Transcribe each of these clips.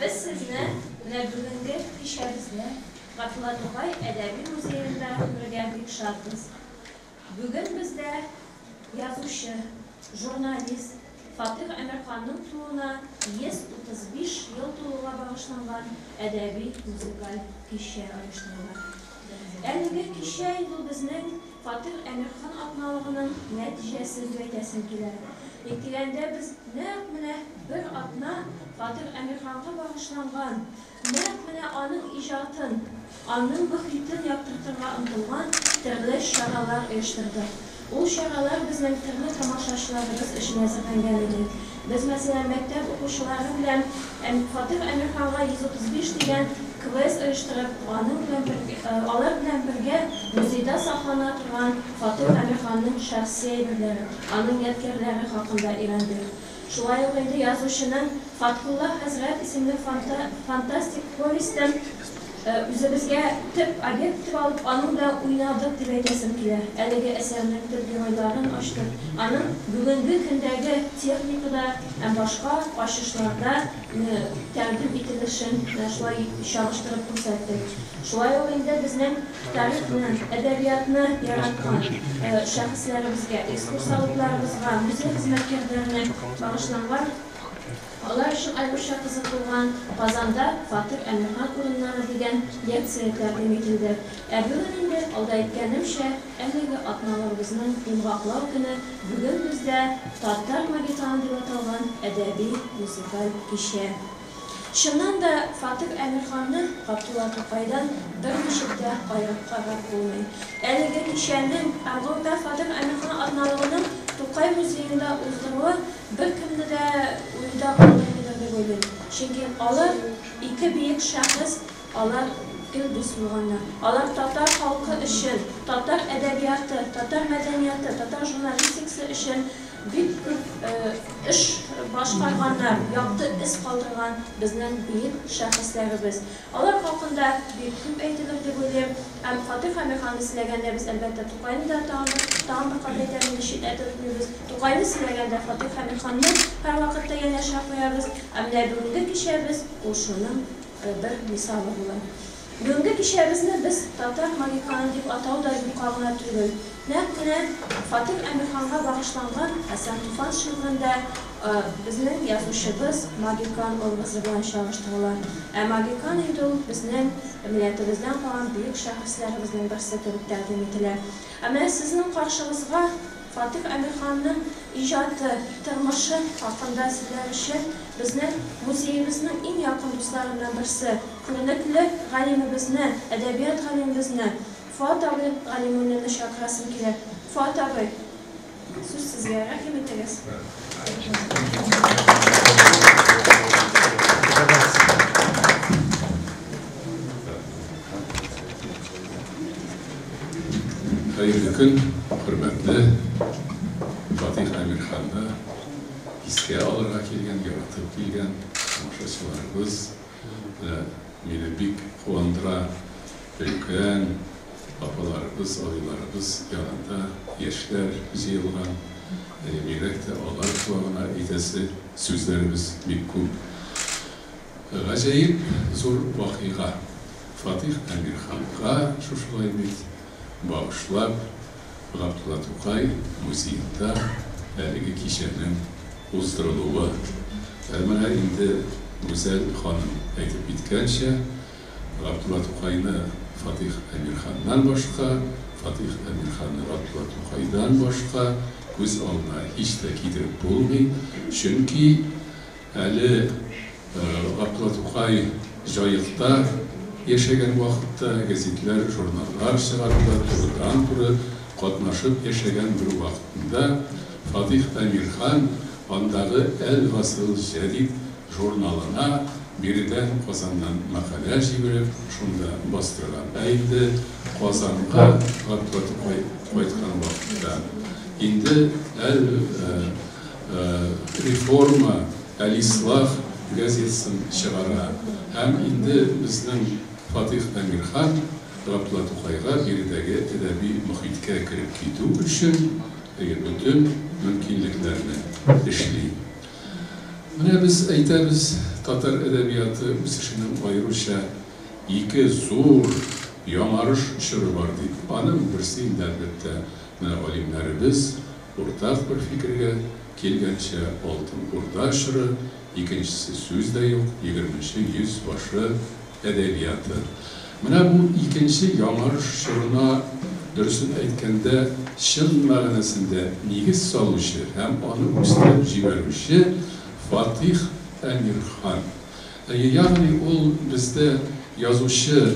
Без сезне менә бүгенге кичәбездә Габдулла Тукай әдәби музеенда күрергә бик шатбыз. Бүген бездә язучы, журналист Фатыйх Әмирханның тууына 135 ел тулуга багышланган әдәби-музыкаль кичә оештырыла. Әлеге кичә инде ул безнең Фатыйх Әмирхан атналыгының нәтиҗәсе дип әйтәсем килә. Ник дигәндә, без нәкъ менә бер атна Фатыйх Әмирханга багышланган, нәкъ менә аның иҗатын, аның мохитен яктыртырга омтылган төрле чаралар оештырдык. Ул чаралар безнең төрле тамашачыларыбыз өчен әзерләнгән иде. Без, мәсәлән, мәктәп укучылары белән Фатыйх Әмирханга 135 дигән квест оештырып, аның белән бергә, алар белән бергә музейда саклана торган Фатыйх Әмирханның шәхси әйберләре, аның ядкярләре хакында өйрәндек. Шулай ук инде язучының Фатхулла хәзрәт исемле фантастик повестен үзебезгә төп объект итеп алып, аның белән уйнадык дип әйтәсем килә. Әлеге әсәрнең төп геройларын ачтык, аның бүгенге көндәге техникада һәм башка ачышларда тәкъдим ителешен менә шулай чагыштырып күрсәттек. Шулай ук инде безнең тарихны, әдәбиятны яраткан шәхесләребезгә, экскурсоводларыбызга, музей хезмәткәрләренә багышланган, алар өчен аеруча кызык булган Казанда Фатыйх Әмирхан урыннары дигән лекция тәкъдим ителде. Ә бүген инде, алда әйткәнемчә, әлеге атналыгыбызның йомгаклау көне, бүген бездә Татар магиканы дип аталган әдәби-музыкаль кичә. Чыннан да, Фатыйх Әмирханны Габдулла Тукайдан берничек тә аерып карап булмый. Әлеге кичәнең һәм, гомумән, Фатыйх Әмирхан атналыгының Тукай музеенда уздыруы беркемне дә уйда калдырмыйдыр дип уйлыйм. Чөнки алар, ике бөек шәхес, алар гел дус булганнар. Алар татар халкы өчен, татар әдәбияты, татар мәдәнияты, татар журналистикасы өчен бик күп эш башкарганнар, якты эз калдырган безнең бөек шәхесләребез. Алар хакында бик күп әйтелер дип уйлыйм. Һәм Фатыйх Әмирханны сөйләгәндә без, әлбәттә, Тукайны да тагын бер, тагын бер кат әйтәм инде, читләтеп үтмибез. Тукайны сөйләгәндә Фатыйх Әмирханны һәрвакытта янәшә куябыз. Ә менә бүгенге кичәбез ул шуның бер мисалы була. Бүгенге кичәбезне без Татар магиканы дип атау да юкка гына түгел. Нәкъ менә Фатыйх Әмирханга багышланган Хәсән Туфан шигырендә безнең язучыбыз Магикан образы белән чагыштырыла. Ә Магикан инде ул безнең милләтебездән калган бөек шәхесләребезнең берсе кебек тәкъдим ителә. Ә менә сезнең каршыгызга Фатыйх Әмирханның иҗаты, тормышы хакында сөйләр өчен безнең музеебызның иң якын дусларыннан берсе, күренекле галимебезне, әдәбият галимебезне Фоат абый Галимуллинны чакырасым килә. Фоат абый, сүз сезгә, рәхим итегез. Хәерле көн, хөрмәтле Фатих Әмирханны искә алырга килгән, яратып килгән тамашачыларыбыз. Менә мине бик куандыра, өлкән апаларыбыз, абыйларыбыз янында яшьләр җыелган. Бигрәк тә алар колагына әйтәсе сүзләребез бик күп. Гаҗәеп зур вакыйга. Фатих Әмирханга шушылай бит багышлап Габдулла Тукай музеенда әлеге кичәнең уздырылуы. Ә менә инде Гүзәл ханым әйтеп киткәнчә, Габдулла Тукайны Фатих Әмирханнан башка, Фатих Әмирханны Габдулла Тукайдан башка күз алдына һич тә китереп булмый, чөнки Әле Габдулла Тукай Җаекта яшәгән вакытта гәзитләр, журналлар чыгаруда турыдан-туры катнашып яшәгән бер вакытында Фатих Әмирхан андагы Әл-Гасрыл җәдид журналына биредән Казаннан мәкалә җибәреп, шунда бастырган. Ә инде Казанга Габдулла Тукай кайткан вакытта инде Әл. Реформа, Әлислах газетасын чыгара һәм инде безнең Фатих Әмирхан Габдулла Тукайга биредәге әдәби мохиткә кереп китү өчен теге бөтен мөмкинлекләрне эшли. Менә без әйтәбез, татар әдәбияты үсешенең аеруча ике зур яңарыш чоры бар дип. Аның берсе инде, әлбәттә, менә галимнәребез уртак бер фикергә килгәнчә, Алтын Урда чоры, икенчесе, сүз дә юк, егерменче йөз башы әдәбияты. Менә бу икенче яңарыш чорына, дөресен әйткәндә, чын мәгънәсендә нигез салучы һәм аны үстереп җибәрүче Фатих Әмирхан. Әйе, ягъни ул бездә язучы,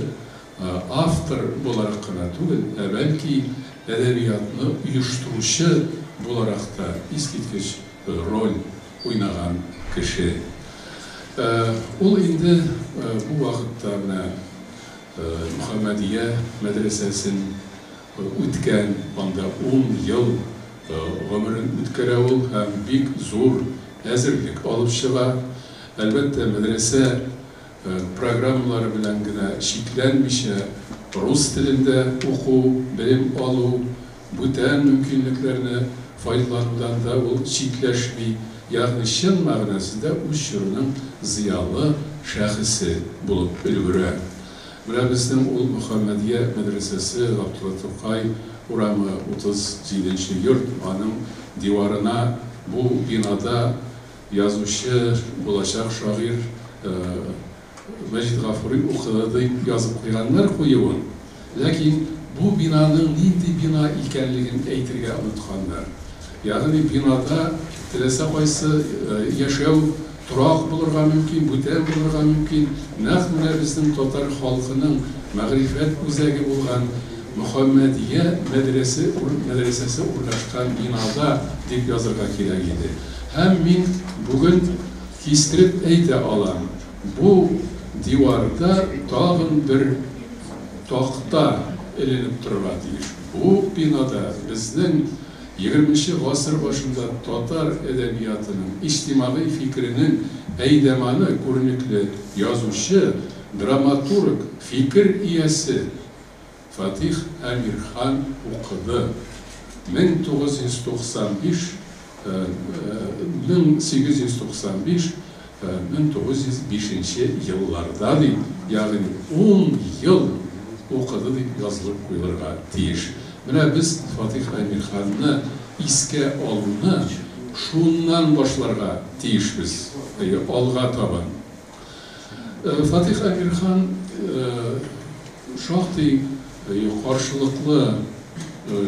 автор буларак кына түгел, ә бәлки әдәбиятны оештыручы буларак та искиткеч роль уйнаган кеше. Ул инде бу вакытта менә Мөхәммәдия мәдрәсәсен үткән, анда ун ел гомерен үткәрә ул һәм бик зур әзерлек алып чыга. Әлбәттә, мәдрәсә программалары белән генә чикләнмичә, рус телендә уку, белем алу, бүтән мөмкинлекләрне файдаланудан да ул читләшми, ягъни чын мәгънәсендә үз чорының зыялы шәхесе булып өлгерә. Менә безнең ул Мөхәммәдия мәдрәсәсе, Габдулла Тукай урамы, 37 нче йорт, аның диварына бу бинада язучы, булачак шагыйрь Мәҗит Гафури укыды дип язып куйганнар куюын, ләкин бу бинаның нинди бина икәнлеген әйтергә онытканнар. Ягъни бинада теләсә кайсы яшәү, торак булырга мөмкин, бүтән булырга мөмкин. Нәкъ менә безнең татар халкының мәгърифәт үзәге булган Мөхәммәдия мәдрәсе мәдрәсәсе урнашкан бинада дип язырга кирәк иде. Һәм мин бүген кистереп әйтә алам, бу диварда тагын бер такта эленеп торырга тиеш. Бу бинада безнең егерменче гасыр башында татар әдәбиятының, иҗтимагый фикеренең әйдәманы, күренекле язучы, драматург, фикер иясе Фатих Әмирхан укыды. 1995 1895 1905 нче елларда дип, ягъни ун ел укыды дип язылып куелырга тиеш. Менә без Фатих Әмирханны искә алуны шуннан башларга тиешбез, әйе, алга табан. Фатих Әмирхан шактый каршылыклы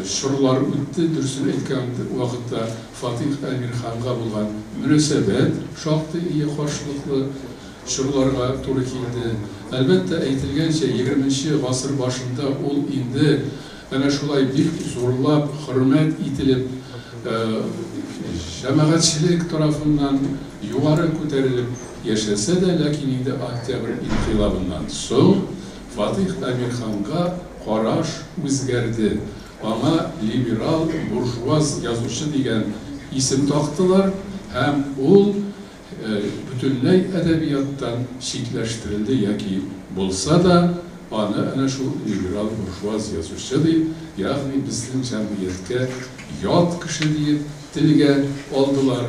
чорлар үтте, дөресен әйткән вакытта Фатих Әмирханга булган мөнәсәбәт шактый каршылыклы чорларга туры килде. Әлбәттә, әйтелгәнчә, егерменче гасыр башында ул инде Әнә шулай бик зурлап, хөрмәт ителеп, җәмәгатьчелек тарафыннан югары күтәрелеп яшәсә дә, ләкин инде Октябрь инкыйлабыннан соң Фатыйх Әмирханга караш үзгәрде, аңа либерал буржуаз язучы дигән исем тактылар һәм ул бөтенләй әдәбияттан читләштерелде яки булса да, аны әнә шул либерал-буржуаз язучы дип, ягъни безнең җәмгыятькә ят кеше диеп телгә алдылар.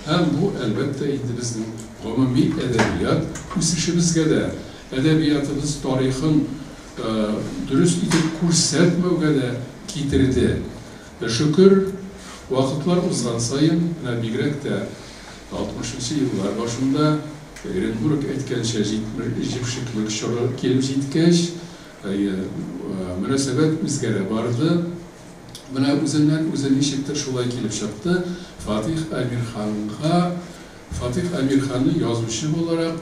Һәм бу, әлбәттә инде, безнең гомуми әдәбият үсешебезгә дә, әдәбиятыбыз тарихын дөрес итеп күрсәтмәүгә дә китерде. Шөкер, вакытлар узган саен, менә бигрәк тә Алтмышынчы еллар башында, Эренбург әйткәнчә, җепшеклек чоры килеп җиткәч, әйе, мөнәсәбәт үзгәрә барды. Менә үзеннән-үзе ничектер шулай килеп чыкты, Фатих Әмирханга, Фатих Әмирханны язучы буларак,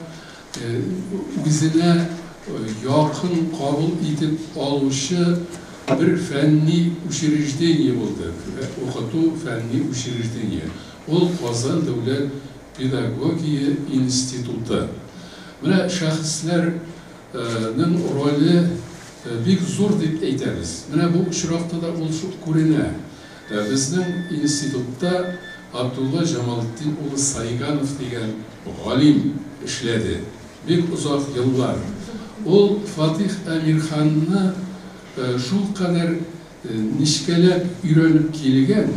үзенә якын кабул итеп алучы бер фәнни учреждение булды, укыту фәнни учреждение. Ул Казан дәүләт педагогия институты. Менә шәхесләр нең роле бик зур дип әйтәбез. Менә бу очракта да ул шул күренә. Безнең институтта Абдулла Җамалтдин улы Сайганов дигән галим эшләде. Бик озак еллар. Ул Фатих Әмирханны шулкадәр Нечкәләп өйрәнеп килгән,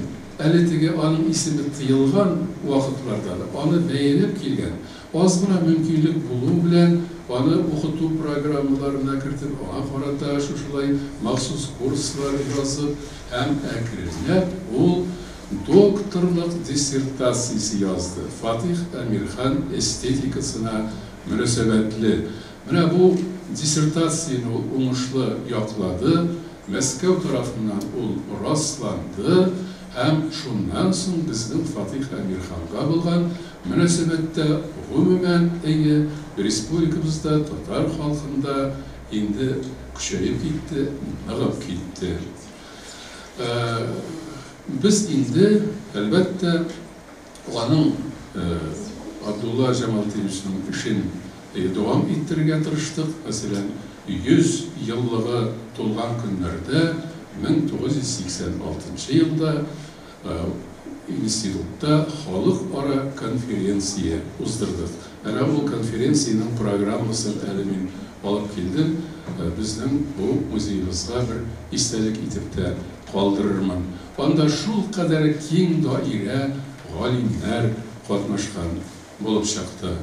әле теге аның исеме тыелган вакытларда да аны бәяләп килгән. Аз гына мөмкинлек булу белән аны укыту программаларына кертеп, аңа карата шушылай махсус курслар язып һәм әкренләп ул докторлык диссертациясе язды, Фатих Әмирхан эстетикасына мөнәсәбәтле. Менә бу диссертацияне ул уңышлы яклады, Мәскәү тарафыннан ул расланды һәм шуннан соң безнең Фатих Әмирханга булган мөнәсәбәттә, гомумән, әйе, республикабызда, татар халкында инде көчәеп китте, ныгып китте. Без инде, әлбәттә, аның, Абдулла Җамалтдиновичның эшен дәвам иттерергә тырыштык. Мәсәлән, 100 еллыгы тулган көннәрдә, 1986 нчы елда институтта халыкара конференция уздырдык. Әнә ул конференциянең программасын әле мин алып килдем, безнең бу музеебызга бер истәлек итеп тә калдырырмын. Анда шулкадәр киң даирә галимнәр катнашкан булып чыкты.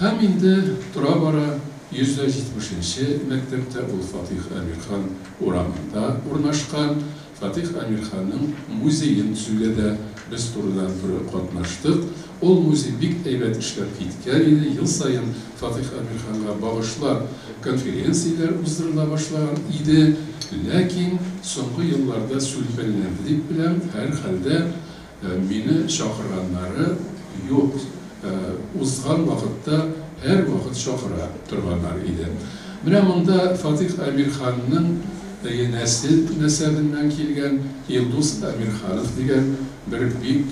Һәм инде тора-бара 170 нче мәктәптә, ул Фатих Әмирхан урамында урнашкан, Фатих Әмирханның музеен төзүдә дә без турыдан-туры катнаштык. Ул музей бик әйбәт эшләп киткән иде, ел саен Фатих Әмирханга багышлап конференцияләр уздырыла башлаган иде. Ләкин соңгы елларда сүлпәнләнде дип беләм, һәрхәлдә, мине чакырганнары юк. Узган вакытта һәрвакыт чакыра торганнар иде. Менә монда Фатих Әмирханның нәсел нәсәбеннән килгән Илдус Әмирханов дигән бер бик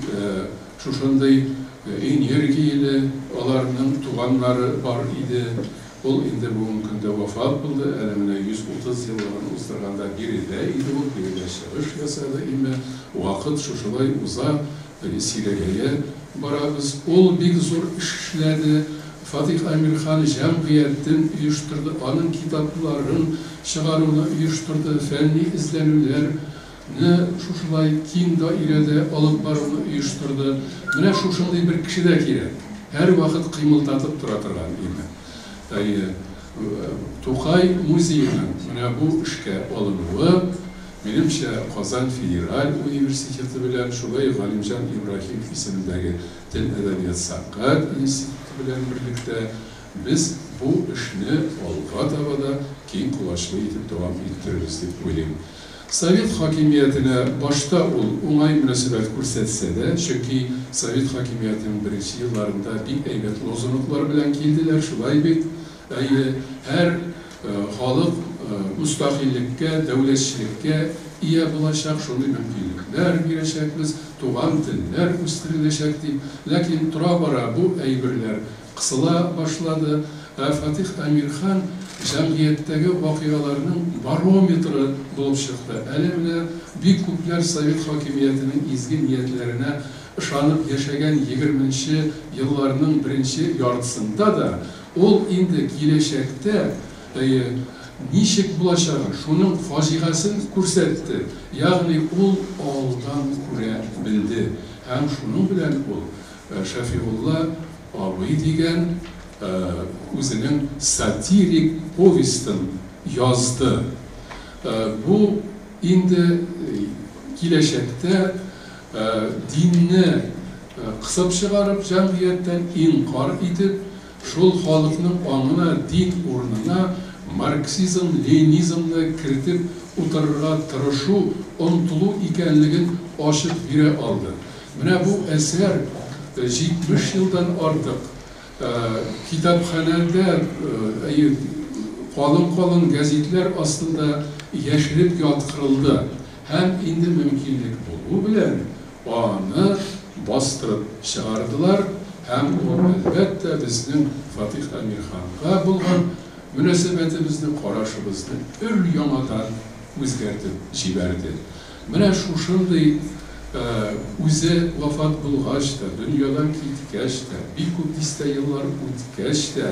шушындый энергияле аларның туганнары бар иде. Ул инде бүгенге көндә вафат булды, әле менә 130 еллыгын уздырганда биредә иде ул, биредә чыгыш ясады име. Вакыт шушылай уза, сирәгәя барабыз. Ул бик зур эш эшләде. Фатих Әмирхан җәмгыятен оештырды, аның китапларын чыгаруны оештырды, фәнни эзләнүләр не шушылай киң даирәдә алып баруны оештырды. Менә шушындый бер кеше дә кирәк. Һәрвакыт кыймылдатып тора торган име. Әйе, Тукай музееның менә бу эшкә алынуы, минемчә, Казан федераль университеты белән, шулай ук Галимҗан Ибраһимов исемендәге Тел-әдәбият-сәнгать институты белән берлектә без бу эшне алга таба да киң колачлы итеп дәвам иттерербез дип уйлыйм. Совет хакимиятенә башта ул уңай мөнәсәбәт күрсәтсә дә, чөнки совет хакимиятенең беренче елларында бик әйбәт лозунглар белән килделәр, шулай бит? Әйе, һәр халык мөстәкыйльлеккә, дәүләтчелеккә ия булачак, шундый мөмкинлекләр бирәчәкбез, туган телләр үстереләчәк дип. Ләкин тора-бара бу әйберләр кысыла башлады. Ә Фатих Әмирхан җәмгыятьтәге вакыйгаларның барометры булып чыкты. Әле менә бик күпләр совет хакимиятенең изге ниятләренә ышанып яшәгән егерменче елларның беренче яртысында да ул инде киләчәктә, әйе, ничек булачагын, шуның фаҗигасен күрсәтте, ягъни ул алдан күрә белде. Һәм шуның белән ул Шәфигулла абый дигән үзенең сатирик повестен язды. Бу инде киләчәктә динне кысып чыгарып җәмгыятьтән, инкарь итеп, шул халыкның аңына дин урынына марксизм, ленизмны кертеп утырырга тырышу, омтылу икәнлеген ачып бирә алды. Менә бу әсәр 70 елдан артык китапханәдә, әйе, калын-калын гәзитләр астында яшереп яткырылды һәм инде мөмкинлек булу белән аны бастырып чыгардылар һәм ул, әлбәттә, безнең Фатих Әмирханга булган мөнәсәбәтебезне, карашыбызны өр-яңадан үзгәртеп җибәрде. Менә шушындый үзе вафат булгач та, дөньядан киткәч тә, бик күп дистә еллар үткәч тә,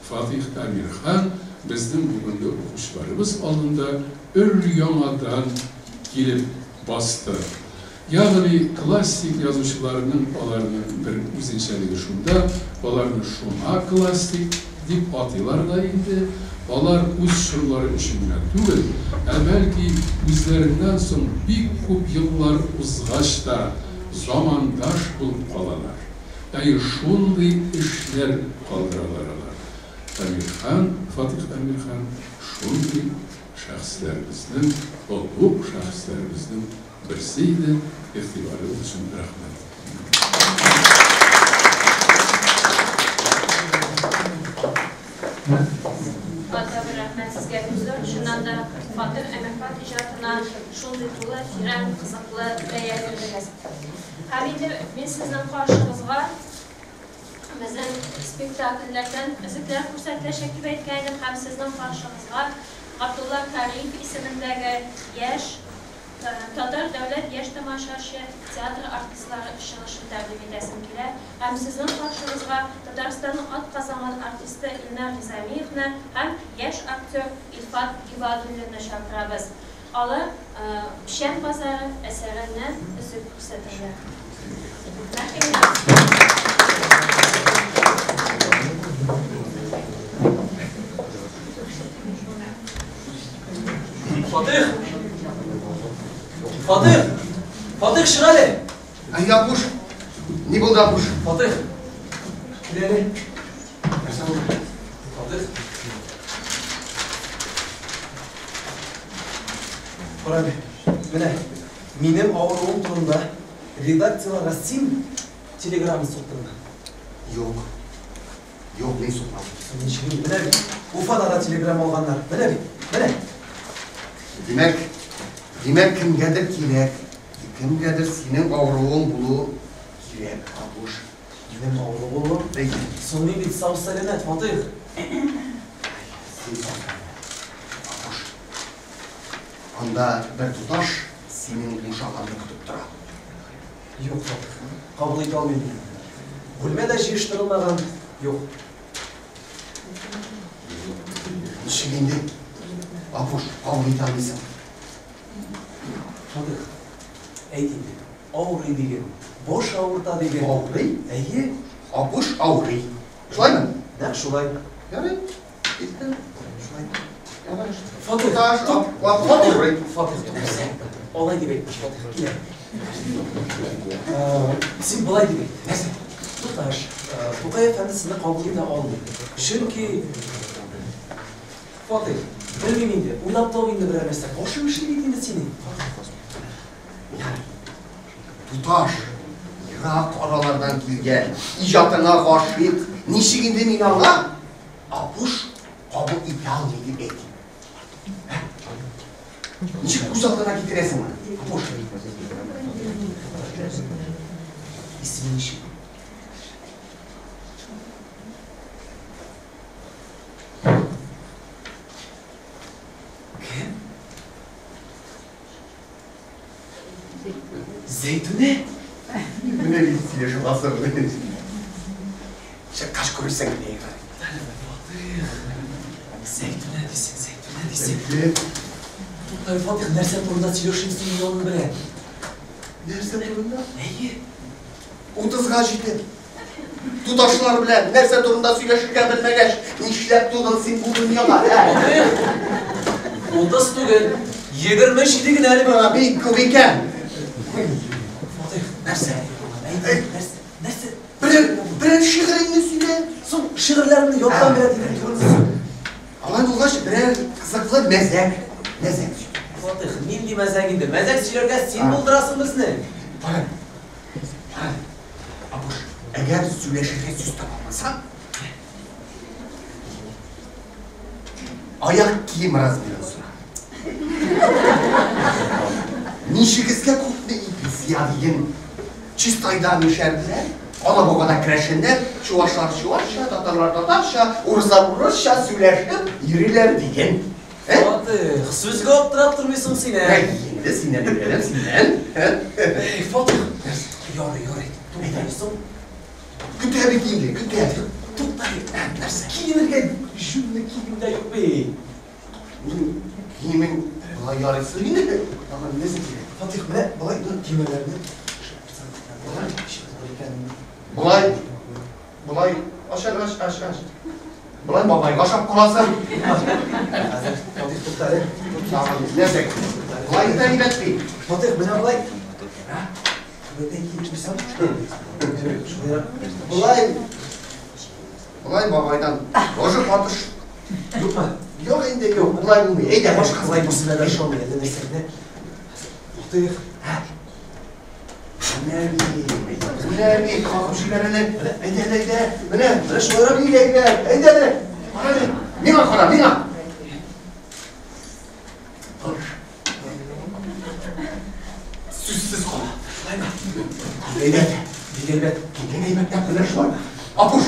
Фатих Әмирхан безнең бүгенге укучыларыбыз алдында өр-яңадан килеп басты. Ягъни классик язучыларның аларның бер үзенчәлеге шунда, аларны шуңа классик дип атыйлар да инде, алар үз чорлары өчен генә түгел, ә бәлки үзләреннән соң бик күп еллар узгач та замандаш булып калалар. Әйе, шундый эшләр калдыралар алар. Әмирхан, Фатих Әмирхан шундый шәхесләребезнең, олуг шәхесләребезнең берсе иде. Игътибарыгыз өчен рәхмәт. Каты бер рәхмәт сезгә, Гүзәл. Чыннан да, Фатих Әмирхан иҗатына шундый тулы, тирән, кызыклы бәя бирдегез. Һәм инде мин сезнең каршыгызга безнең спектакльләрдән өзекләр күрсәтеләчәк дип әйткән идем һәм сезнең каршыгызга Габдулла Кариев исемендәге яшь Татар дәүләт яшь тамашачы театры артистлары чыгышын тәкъдим итәсем килә һәм сезнең каршыгызга Татарстанның атказанган артисты Илнар Низамиевны һәм яшь актер Илфат Гибадуллинны чакырабыз. Алар Печән базары әсәреннән өзек күрсәтерләр. Рәхим итегез. Фатих! Фатих! Фатих, чык әле! Әй, Апуш! Ни булды, Апуш? Фатих! Кил әле. Нәрсә булды? Фатих. Кара әле. Менә, минем авыруым турында редакцияләргә син телеграмма суктыңмы? Юк. Юк, мин сукмадым. Ничек инде? Менә бит. Уфада да телеграмма алганнар. Менә бит. Менә. Димәк, димәк, кемгәдер кирәк. Кемгәдер синең авыруың булу кирәк, Апуш. Минем авыру булуым? Әйе. Соң мин бит сау-сәламәт, Фатыйх. Син сау-сәламәт, Апуш. Анда бер туташ синең бушаганны көтеп тора. Юк, Фатыйх, кабул итә алмыйм мин. Бүлмә дә җыештырылмаган, юк. Ничек инде, Апуш, кабул итә алмыйсың? Фатыйх, әйт инде, авырый диген, баш авырта диген. Авырый? Әйе. Апуш авырый. Шулаймы? Нәкъ шулай. Ярый, киттем. Шулай. Фатыйх, Туташ, Апуш авырый. Фатыйх, туктале. Алай дип әйтмә, Фатыйх, кил әле. Син болай дип әйт. Нәрсә? Туташ, Тукай әфәнде сине кабул итә алмый. Чөнки Фатыйх, белмим инде, уйлап тап инде берәр нәрсә. Башың эшли бит инде синең. Туташ, ерак аралардан килгән, иҗатыңа гашыйк. Ничек инде мин аңа Апуш кабул итә алмый дип әйтим? Ә? Ничек күз алдына китерәсең моны, Апуш? Исеме ничек? Кем? Зәйтүнә? Менә бит сөйләшеп алсаң. Чыккач күрерсең инде. Фатыйх. Зәйтүнә дисең, Зәйтүнә дисең. Тукта, Фатыйх, нәрсә турында сөйләшим син мин аның белән? Нәрсә турында? Әйе. Утызга җитеп, туташлар белән нәрсә турында сөйләшергә белмәгәч, нишләп тудың син бу дөньяга, ә? Фатыйх, 30 түгел, 27 генә әле миңа. Бик күп икән. Фатыйх, Нәрсә? Әйт, нәрсә? Нәрсә? Берәр, берәр шигыреңне сөйлә. Соң шигырьләремне яттан белә дидем түгелме соң? Алай булгач, берәр кызыклы мәзәк, мәзәк сөйлә. Фатыйх, нинди мәзәк инде? Мәзәк сөйләргә син булдырасың безне. Кара, кара, Апуш, әгәр сөйләшергә сүз таба алмасаң, аяк кием размерын сора. Ничегезгә күпме ипи сыя диген. Чистайда мишәрләр, Алабугада керәшеннәр, чуашлар чуашча, татарлар татарча, урыслар урысча сөйләшеп йөриләр диген. Ә? Фатыйх, сүзгә аптырап тормыйсың син, ә? Әй, инде синнән өйрәнәм, синнән. Әй, Фатыйх, ярый, ярый, тукта соң. Көтә бит инде, көтә. Тукта, нәрсә? Киенергә җүнле кием дә юк бит. Киемең болай ярыйсы инде. Тагын нәрсә кирәк? Фатих, менә болай төймәләрне Болай, болай, ач, ач, ач, ач. Болай бабайга ашап каласың. Хәзер, Фатих, тукта әле. Нәрсә? Болай да әйбәт бит. Фатих, менә болай. Түбәтәй киеп куйсам, шулайрак. Болай, болай бабайдан тоже катыш. Юкмы? Юк инде, юк, болай булмый. Әйдә, башка. Болай берсенә дә ошамый, әллә нәрсә генә. Фатих, Менә бит, менә бит, кагып җибәр әле. Әйдә, әйдә, әйдә. Менә, менә шулайрак. бик әйбәт. Әйдә әле. Кара әле. Миңа кара, миңа. Сүзсез кала. Шулаймы? Әйбәт. Бик әйбәт. Килгән әйбәт менә шулай. Апуш,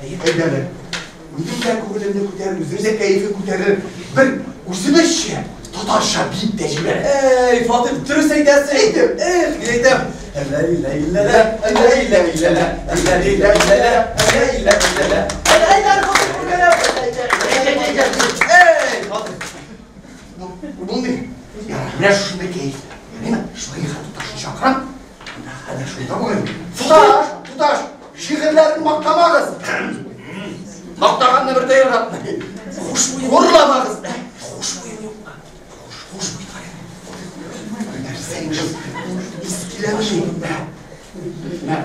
Әйе. әйдә әле. Үзем дә күңелемне күтәрер, үзем дә кәефе күтәрер. Бер үзебезчә татарча биеп тә җибәр. Эй, Фатих, дөрес әйтәсең. Әйтем. Эх, мин әйтәм. Ләй-ләй-лә-лә, ләй-ләй-лә-лә, ләй-ләй-лә-лә, ләй-ләй-лә-лә. Әйдә, әйдә, Фатих, бергәләп. Әйдә, әйдә, әйдә. Эй, Фатих. Булмый. Ярар, менә шушындый кәеф. Ярыймы? Шулай туташны чакырам. Менә шунда бүген. Туташ, туташ, шигырьләрен мактамагыз. Мактаганны бер дә яратмый. Хушбуен. Хурламагыз. Хушбуен юкмы? Хушбуй кая? Нәрсә инде? Ис киләме? Менә,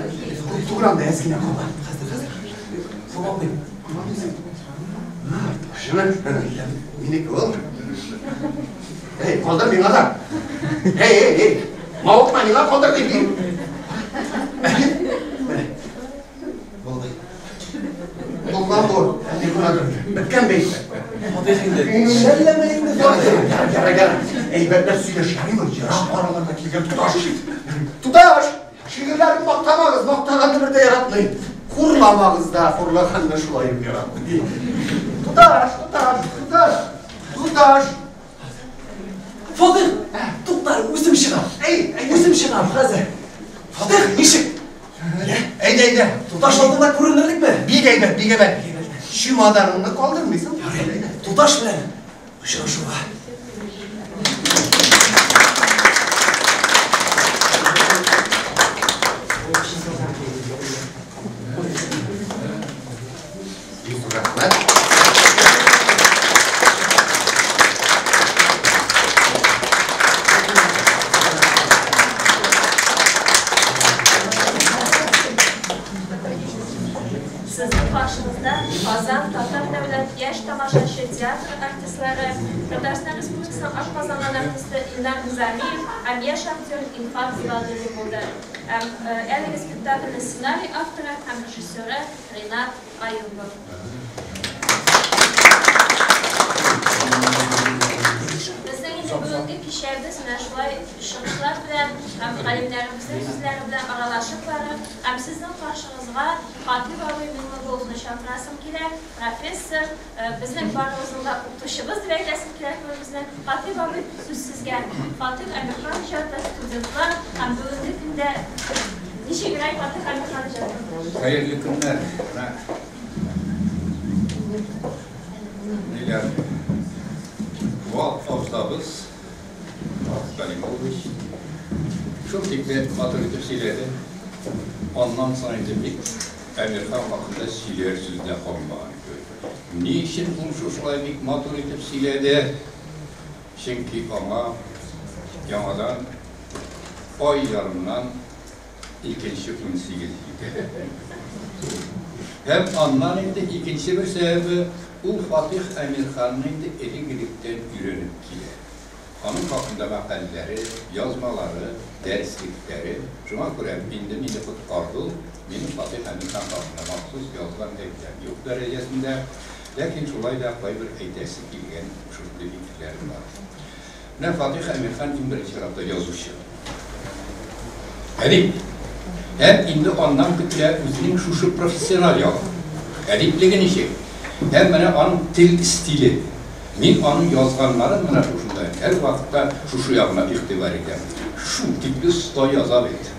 күп түгел анда, әз генә кала. Хәзер, хәзер. Югалмыйм. Шуны, минеке ул. Эй, калдыр миңа да. Эй, эй, эй, мавыкма, миңа калдыр дим. Менә. Булды. Булган бу. Ни кунадыр. Беткән бит. Фатих инде. Шәлләмә инде, Фатих. Ярар, ярар. Әйбәтләп сөйләш, ярыймы? Ерак араларда килгән туташ. Туташ! Шигырьләрен мактамагыз, мактаганны бер дә яратмый. Хурламагыз да, хурлаганны шулай ук яратмый. Туташ, туташ, туташ, туташ. Фатих, тукта, үзем чыгам. Әй, әй, Үзем чыгам хәзер. Фатих, ничек? Әйдә, әйдә. Туташ алдында күренерлекме? Бик әйбәт, бик әйбәт. Чемоданыңны калдырмыйсың. Ярый, туташ белән очрашуга. Бик рәхмәт. Сезнең каршыгызда Казан Татар дәүләт яшь тамашачы театры артистлары, Татарстан Республикасының атказанган артисты Илнар Низамиев һәм яшь актер Илфат Зиладуллин булды. Һәм әлеге спектакльнең сценарий авторы һәм режиссеры Ринат Аюпов. Безнең инде бүгенге кичәбез менә шулай чыгышлар белән һәм галимнәребезнең сүзләре белән аралашып барып, һәм сезнең каршыгызга Хатыйп абый Миңлеголовны чакырасым килә, профессор, безнең барыбызның да укытучыбыз дип әйтәсем килә күбебезнең. Хатыйп абый, сүз сезгә. Фатих Әмирхан иҗаты, студентлар һәм бүгенге көндә ничегрәк Фатих Әмирхан иҗаты? Хәерле көннәр. Менә ниләр Вал абзабыз Галимуллович шул тикле матур итеп сөйләде. Аннан соң инде бик Әмирхан хакында сөйләр сүз дә калмаган кебек. Ни өчен ул шушылай бик матур итеп сөйләде? Чөнки аңа яңадан ай ярымнан икенче 18 җитә. Һәм аннан инде икенче бер сәбәбе, ул Фатих Әмирханны инде элек-электән өйрәнеп килә. Аның хакында мәкаләләре, язмалары, дәреслекләре. Шуңа күрә инде мине коткарды ул. Минем Фатих Әмирхан хакында махсус язган әйберләр юк дәрәҗәсендә. Ләкин шулай да кайбер әйтәсе килгән шундый фикерләрем бар. Менә Фатих Әмирхан иң беренче чиратта язучы. Әдип. Һәм инде аннан көтелә үзенең шушы профессиональ ягы. Әдиплеге ничек? Һәм менә аның тел стиле. Мин аның язганнарын менә шушында һәр вакытта шушы ягына игътибар итәм. Шул тикле оста яза бит.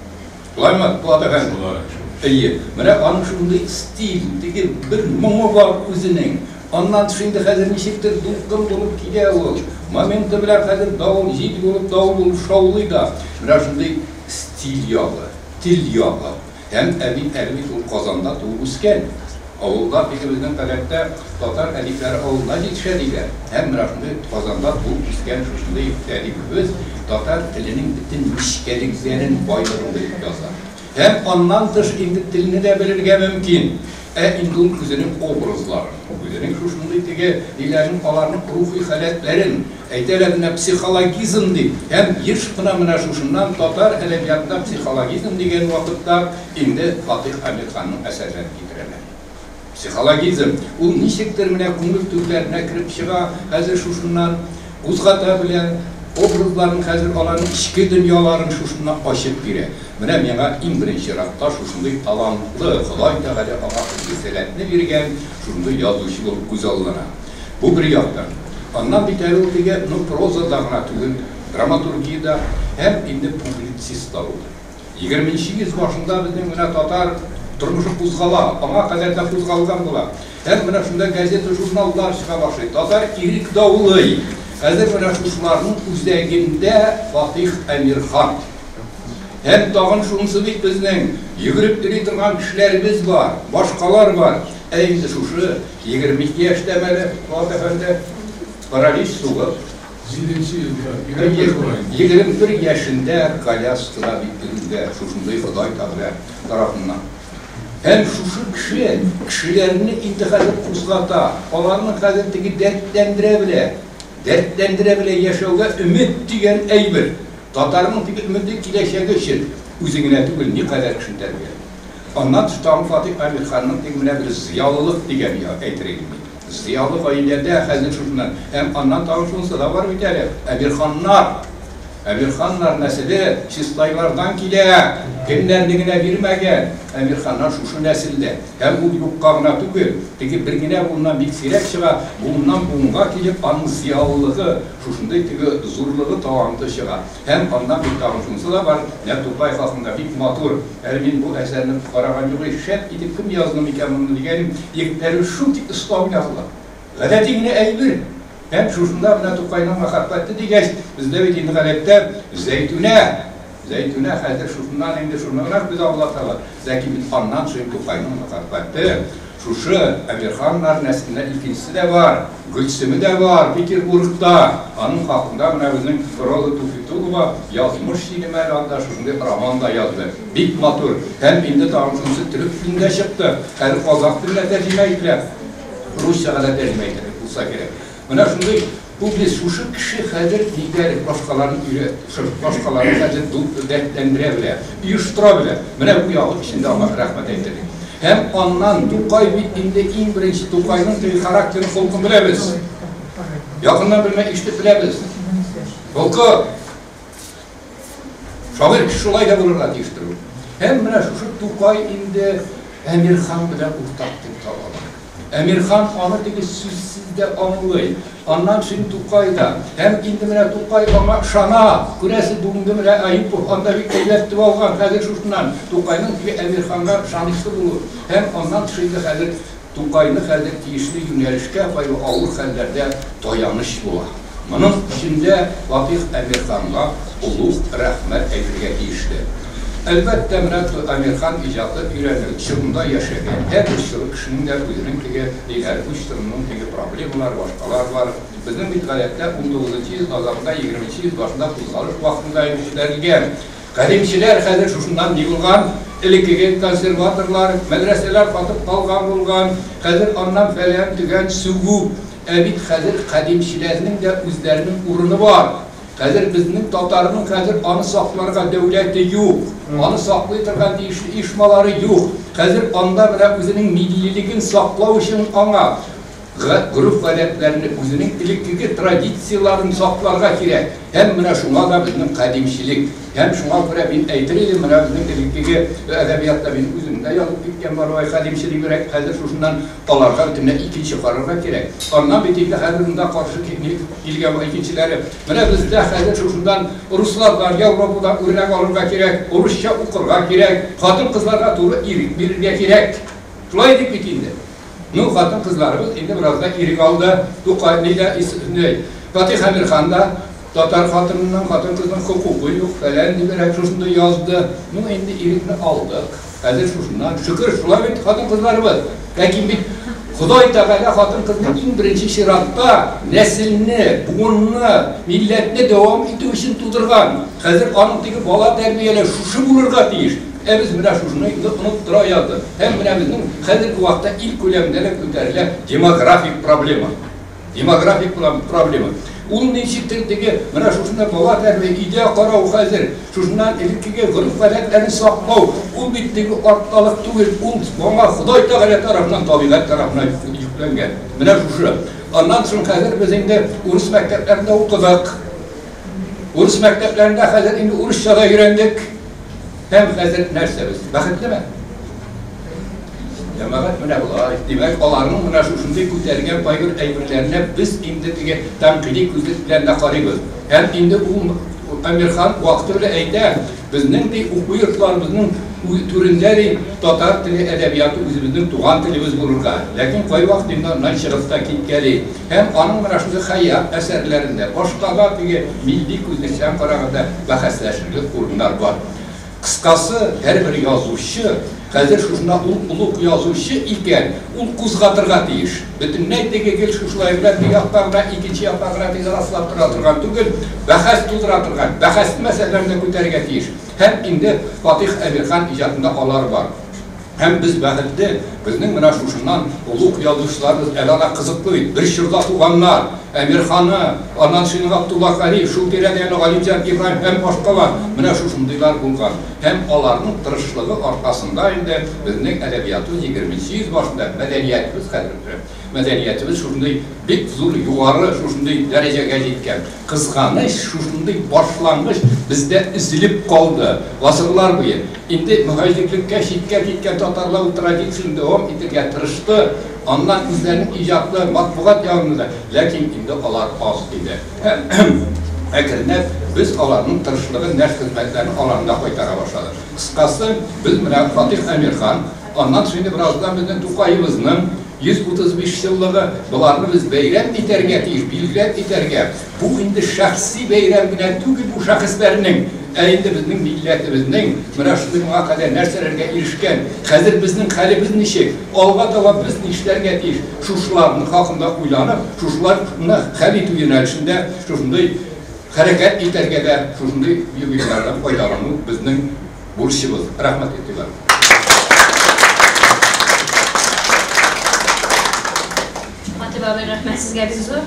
Шулаймы, Булат әфәнде? Шулай. Әйе. Менә аның шундый стиль, теге бер моңы бар үзенең. Аннан тыш инде хәзер ничектер дулкын булып килә ул. Моменты белән хәзер давыл, җил булып, давыл булып шаулый да. Менә шундый стиль ягы, тел ягы. Һәм әби әле бит ул Казанда туып үскән. Авылда, теге безнең гадәттә, татар әдипләре авылда җитешә диләр. Һәм менә шундый Казанда туып үскән шушындый әдибебез татар теленең бөтен нечкәлекләрен, байлыгын белеп яза. Һәм аннан тыш инде телне дә белергә мөмкин. Ә инде ул үзенең образларын, үзенең шушындый теге ниләрен, аларның рухи халәтләрен әйтәләр менә психологизм дип. Һәм еш кына менә шушыннан татар әдәбиятында психологизм дигән вакытта инде Фатих Әмирханның әсәрләрен китерәләр. Психологизм, ул ничектер менә күңел түрләренә кереп чыга, хәзер шушыннан кузгата белә, образларын хәзер аларның эчке дөньяларын шушыннан ачып бирә. Менә миңа иң беренче чиратта шушындый талантлы, Ходай Тәгалә аңа шундый сәләтне биргән, шундый язучы булып күз алдына. Бу бер яктан. Аннан бит әле ул теге, ну, прозада гына түгел, драматургиядә һәм инде публицист та булды. Егерменче йөз башында безнең менә татар тормышы кузгала, аңа кадәр дә кузгалган була. Һәм менә шунда газета-журналлар чыга башлый. Татар ирек даулый. Хәзер менә шушыларның үзәгендә Фатих Әмирхан. Һәм тагын шунысы бит безнең йөгереп йөри торган кешеләребез бар, башкалар бар. Ә инде шушы 22 яшьтә әле Фуат әфәнде паралич сугып, Җиденче елда, 21 була инде. 21 яшендә коляскада бит йөрүдә, шушындый Ходай Тәгалә тарафыннан. Һәм шушы кеше кешеләрне инде хәзер кузгата, аларны хәзер теге дәртләндерә белә. Дәртләндерә белә яшәүгә өмет дигән әйбер. Татарның теге өмете киләчәге өчен үзе генә түгел, никадәр кешене тәрбияли. Аннан тыш тагын Фатих Әмирханның теге менә бер зыялылык дигән әйтер идем мин. Зыялы гаиләдә хәзер шушыннан. Һәм аннан тагын шунысы да бар бит әле. Әмирханнар. Әмирханнар нәселе Чистайлардан килә. Кемнәрне генә бирмәгән. Әмирханнар шушы нәселдә. Һәм ул юкка гына түгел. Теге бер генә буыннан бик сирәк чыга. Буыннан буынга килеп аның зыялылыгы, шушындый теге зурлыгы, таланты чыга. Һәм аннан бит тагын шунысы да бар, менә Тукай хакында бик матур, әле мин бу әсәрне караган юк, шәп итеп кем язды микән моны дигән идем, егетләре шул тикле оста уйнадылар. Гадәти генә әйбер. Һәм шушында менә Тукайның мәхәббәте дигәч, бездә бит инде гадәттә Зәйтүнә, Зәйтүнә хәзер шушыннан инде шуны гына күз алдына Ләкин бит аннан соң Тукайның мәхәббәте шушы Әмирханнар нәселенә икенчесе дә бар, Гөлсеме дә бар Петербургта. Аның хакында менә безнең Роза Туфитулова язмыш дидем әле анда шушындый роман да язды. Бик матур. Һәм инде тагын шунысы төрек телендә чыкты. Хәзер казах теленә тәрҗемә ителә. Русчага да тәрҗемә ителә булса кирәк. Менә шундый публиц шушы кеше хәзер нидер башкаларны өйрәтә, башкаларны хәзер дәртләндерә белә, оештыра белә. Менә бу ягы өчен дә аңа рәхмәт әйтерлек. Һәм аннан Тукай бит инде иң беренче Тукайның теге характерын, холкын беләбез. Якыннан белмәй ишетеп беләбез. Холкы шагыйрь кеше шулай да булырга тиештер ул. Һәм менә шушы Тукай инде Әмирхан белән уртак тел таба. Әмирхан аны теге сүзсез дә аңлый. Аннан соң Тукай да. Һәм инде менә Тукай аңа ышана. Күрәсез, бүгенге менә Аюпов анда бик әйбәт итеп алган. Хәзер шушыннан Тукайның теге Әмирханга ышанычлы булуы. Һәм аннан тыш инде хәзер Тукайны хәзер тиешле юнәлешкә кайбер авыр хәлләрдә таяныч була. Моның өчен дә Фатих Әмирханга олуг рәхмәт әйтергә тиешле. Әлбәттә, менә Әмирхан иҗаты өйрәнү чорында яшәгән һәрбер чоры кешенең дә үзенең теге ниләре, үз чорының теге проблемалары, башкалар бар. Безнең бит гадәттә 19 йөз азагында, 20 йөз башында кузгалыш вакытында инде күтәрелгән. Кадимчеләр хәзер шушыннан ни булган? Элеккеге консерваторлар, мәдрәсәләр катып калган булган, хәзер аннан фәлән төгән сүгү. Ә бит хәзер кадимчеләрнең дә үзләренең урыны бар. Хәзер безнең татарның хәзер аны сакларга дәүләте юк. Аны саклый торган тиешле оешмалары юк. Хәзер анда менә үзенең миллилеген саклау өчен аңа гореф-гадәтләрне, үзенең элеккеге традицияләрен сакларга кирәк. Һәм менә шуңа да безнең кадимчелек. Һәм шуңа күрә мин әйтер идем, менә безнең элеккеге әдәбиятта мин үзем дә язып киткән бар, ой, кадимчелегрәк, хәзер шушыннан аларга бөтенләй икенче карарга кирәк. Аннан бит инде хәзер монда каршы килгән икенчеләре. Менә бездә хәзер шушыннан руслардан, Европадан үрнәк алырга кирәк, урысча укырга кирәк, хатын-кызларга туры ирек бирергә кирәк. Шулай дип бит инде. Ну, хатын-кызларыбыз инде бераз да ирек алды. Тукай ни дә, Фатих Әмирхан да татар хатынының, хатын-кызның хокукы юк, фәлән дибрәк шушында язды. Ну, инде ирекне алдык. Хәзер шушыннан шөкер, шулай бит хатын-кызларыбыз. Ләкин бит Ходай Тәгалә хатын-кызны иң беренче чиратта нәселне, буынны, милләтне дәвам итү өчен тудырган. Хәзер аның теге бала тәрбияләү шушы булырга тиеш. Ә без менә шушыны инде оныттыра яздык. Һәм менә безнең хәзерге вакытта ил күләмендә дә күтәрелә демографик проблема. Демографик проблема. Ул ничектер теге менә шушында бала тәрбия, өйдә карау хәзер, шушыннан элеккеге гореф-гадәтләрне саклау, ул бит теге артталык түгел, ул моңа Ходай Тәгалә тарафыннан, табигать тарафыннан йөкләнгән. Менә шушы. Аннан соң хәзер без инде урыс мәктәпләрендә укыдык. Урыс мәктәпләрендә хәзер инде урысча да өйрәндек. Һәм хәзер нәрсә без? Бәхетлеме? Җәмәгать менә болай. Димәк, аларның менә шушындый күтәргән кайбер әйберләренә без инде теге тәнкыйди күзлек белән дә карыйбыз. Һәм инде ул Әмирхан вакыты белән әйтә, безнең ди уку йортларыбызның түрендә ди татар теле әдәбияты үзебезнең туган телебез булырга. Ләкин кайвакыт инде аннан чыгып та киткәли. Һәм аның менә шушы Хәят әсәрләрендә, башка да теге милли күзлектән караганда бәхәсләшерлек урыннар бар. Кыскасы, һәрбер язучы, хәзер шушында ул олуг язучы икән, ул кузгатырга тиеш. Бөтенләй теге гел шушылай белән бер якка гына, икенче якка гына теге раслап тора торган түгел, бәхәс тудыра торган, бәхәсле мәсьәләләрне дә күтәрергә тиеш. Һәм инде Фатих Әмирхан иҗатында алар бар. Һәм без бәхетле, безнең менә шушыннан олуг язучыларыбыз, әле ана кызыклы бит, бер чорда туганнар, Әмирханы, аннан соң Габдулла Кариев, шул тирәдә әле Галимҗан Ибраһим һәм башкалар, менә шушындыйлар булган. Һәм аларның тырышлыгы аркасында инде безнең әдәбиятыбыз егерменче йөз башында, мәдәниятебез хәзер, мәдәниятебез шушындый бик зур югары шушындый дәрәҗәгә җиткән. Кызганыч, шушындый башлангыч бездә өзелеп калды гасырлар буе. Инде мөһаҗирлеккә читкә киткән татарлар ул традицияне дәвам итергә тырышты, аннан үзләренең иҗатлы матбугат ягында да, ләкин инде алар аз иде. Һәм әкренләп без аларның тырышлыгын, нәшр хезмәтләрен аларны да кайтара башладык. Кыскасы, без менә Фатих Әмирхан, аннан соң инде бераздан безнең Тукаебызның 135 еллыгы, боларны без бәйрәм итәргә тиеш, билгеләп итәргә. Бу инде шәхси бәйрәм генә түгел бу шәхесләрнең, ә инде безнең милләтебезнең менә шундый моңа кадәр нәрсәләргә ирешкән, хәзер безнең хәлебез ничек, алга таба без нишләргә тиеш, шушыларның хакында уйланып, шушыларны хәл итү юнәлешендә шушындый хәрәкәт итәргә дә, шушындый юбилейлардан файдалану безнең бурычыбыз. Рәхмәт игътибар. Хатыйп абый, рәхмәт сезгә бик зур.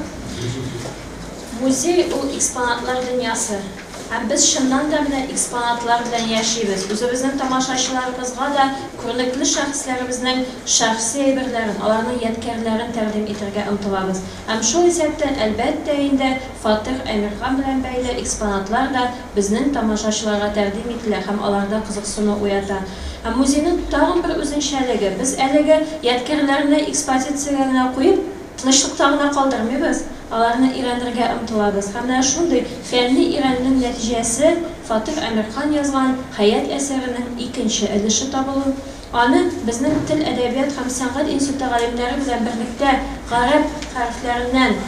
Музей ул экспонатлар дөньясы. Һәм без чыннан да менә экспонатлар белән яшибез. Үзебезнең тамашачыларыбызга да күренекле шәхесләребезнең шәхси әйберләрен, аларның ядкәрләрен тәкъдим итәргә омтылабыз. Һәм шул исәптән, әлбәттә инде, Фатых Әмирхан белән бәйле экспонатлар да безнең тамашачыларга тәкъдим ителә һәм аларда кызыксыну уята. Һәм музейның тагын бер үзенчәлеге, без әлеге ядкәрләрне экспозициягә генә куеп, тынычлыкта гына калдырмыйбыз, аларны өйрәнергә омтылабыз. Һәм менә шундый фәнни өйрәнүнең нәтиҗәсе, Фатых Әмирхан язган Хәят әсәренең икенче өлеше табылу. Аны безнең Тел, әдәбият һәм сәнгать институты галимнәре белән берлектә гарәп хәрефләреннән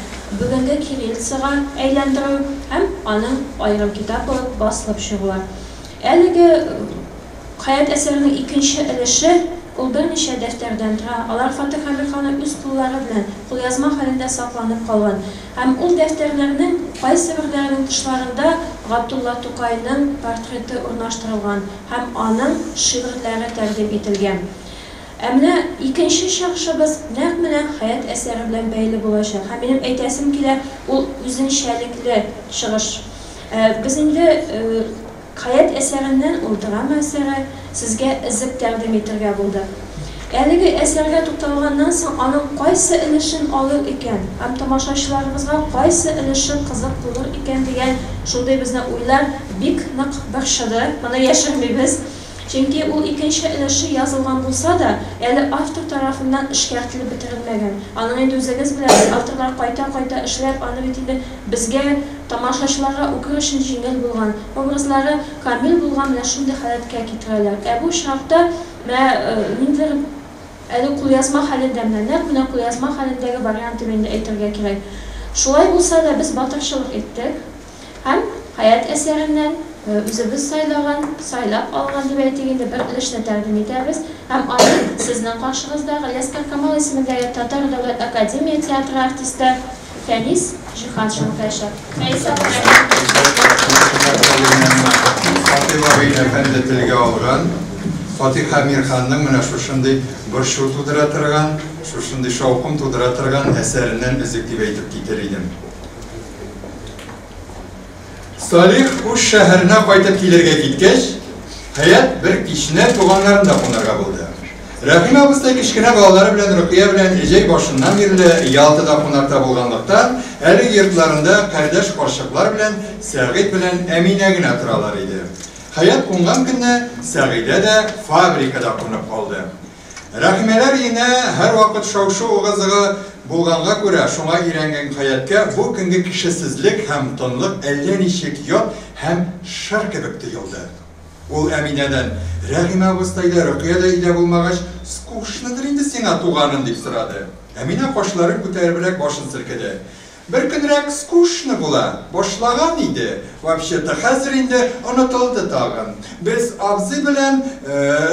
бүгенге кириллицага әйләндерү һәм аның аерым китап булып басылып чыгуы. Әлеге Хәят әсәренең икенче өлеше, ул берничә дәфтәрдән тора, алар Фатих Әмирханның үз куллары белән, кулъязма хәлендә сакланып калган. Һәм ул дәфтәрләрнең кайсыберләренең тышларында Габдулла Тукайның портреты урнаштырылган һәм аның шигырьләре тәкъдим ителгән. Ә менә икенче чыгышыбыз нәкъ менә Хәят әсәре белән бәйле булачак. Һәм минем әйтәсем килә, ул үзенчәлекле чыгыш. Без инде Хәят әсәреннән, ул драма әсәре, сезгә өзек тәкъдим итергә булдык. Әлеге әсәргә тукталганнан соң, аның кайсы өлешен алыр икән һәм тамашачыларыбызга кайсы өлеше кызык булыр икән дигән шундый безне уйлар бик нык борчыды, моны яшермибез. Чөнки ул икенче өлеше язылган булса да, әле автор тарафыннан эшкәртелеп бетерелмәгән. Аның инде үзегез беләсез, авторлар кайта-кайта эшләп, аны бит инде безгә, тамашачыларга укыр өчен җиңел булган, образлары камил булган менә шундый халәткә китерәләр. Ә бу очракта менә ниндидер. Әле кулъязма хәлендә, менә нәкъ менә кулъязма хәлендәге вариант дип инде әйтергә кирәк. Шулай булса да без батырчылык иттек һәм Хәят әсәреннән үзебез сайлаган, сайлап алган дип әйтик инде, бер өлешне тәкъдим итәбез һәм аны сезнең каршыгызда Галиәсгар Камал исемендәге Татар дәүләт академия театры артисты Фәнис Җиһаншин укыячак. Фәнис абый, рәхмәт. Фатыйх абый әфәнде телгә алган Фатих Әмирханның менә шушындый борчу тудыра торган, шушындый шаукым тудыра торган әсәреннән өзек дип әйтеп китер идем. Салих үз шәһәренә кайтып килергә киткәч, Хәят бер кичне туганнарында кунарга булды. Рәхимә абыстай кечкенә балалары белән Рөкыя белән җәй башыннан бирле Ялтада кунакта булганлыктан, әле йортларында кардәш карчыклар белән Сәгыйть белән Әминә генә торалар иде. Хәят кунган көнне Сәгыйдә дә фабрикада кунып калды. Рәхимәләр өенә һәрвакыт шау-шу ыгы-зыгы булганга күрә, шуңа өйрәнгән Хәяткә бу көнге кешесезлек һәм тынлык әллә ничек ят һәм шыр кебек тоелды. Ул Әминәдән, Рәхимә абыстай да, Рөкыя дә өйдә булмагач, скучныдыр инде сиңа, туганым, дип сорады. Әминә кашларын күтәребрәк башын селкеде. Бер көнрәк скучно була башлаган иде, вообще-то, хәзер инде онытылды тагын. Без абзый белән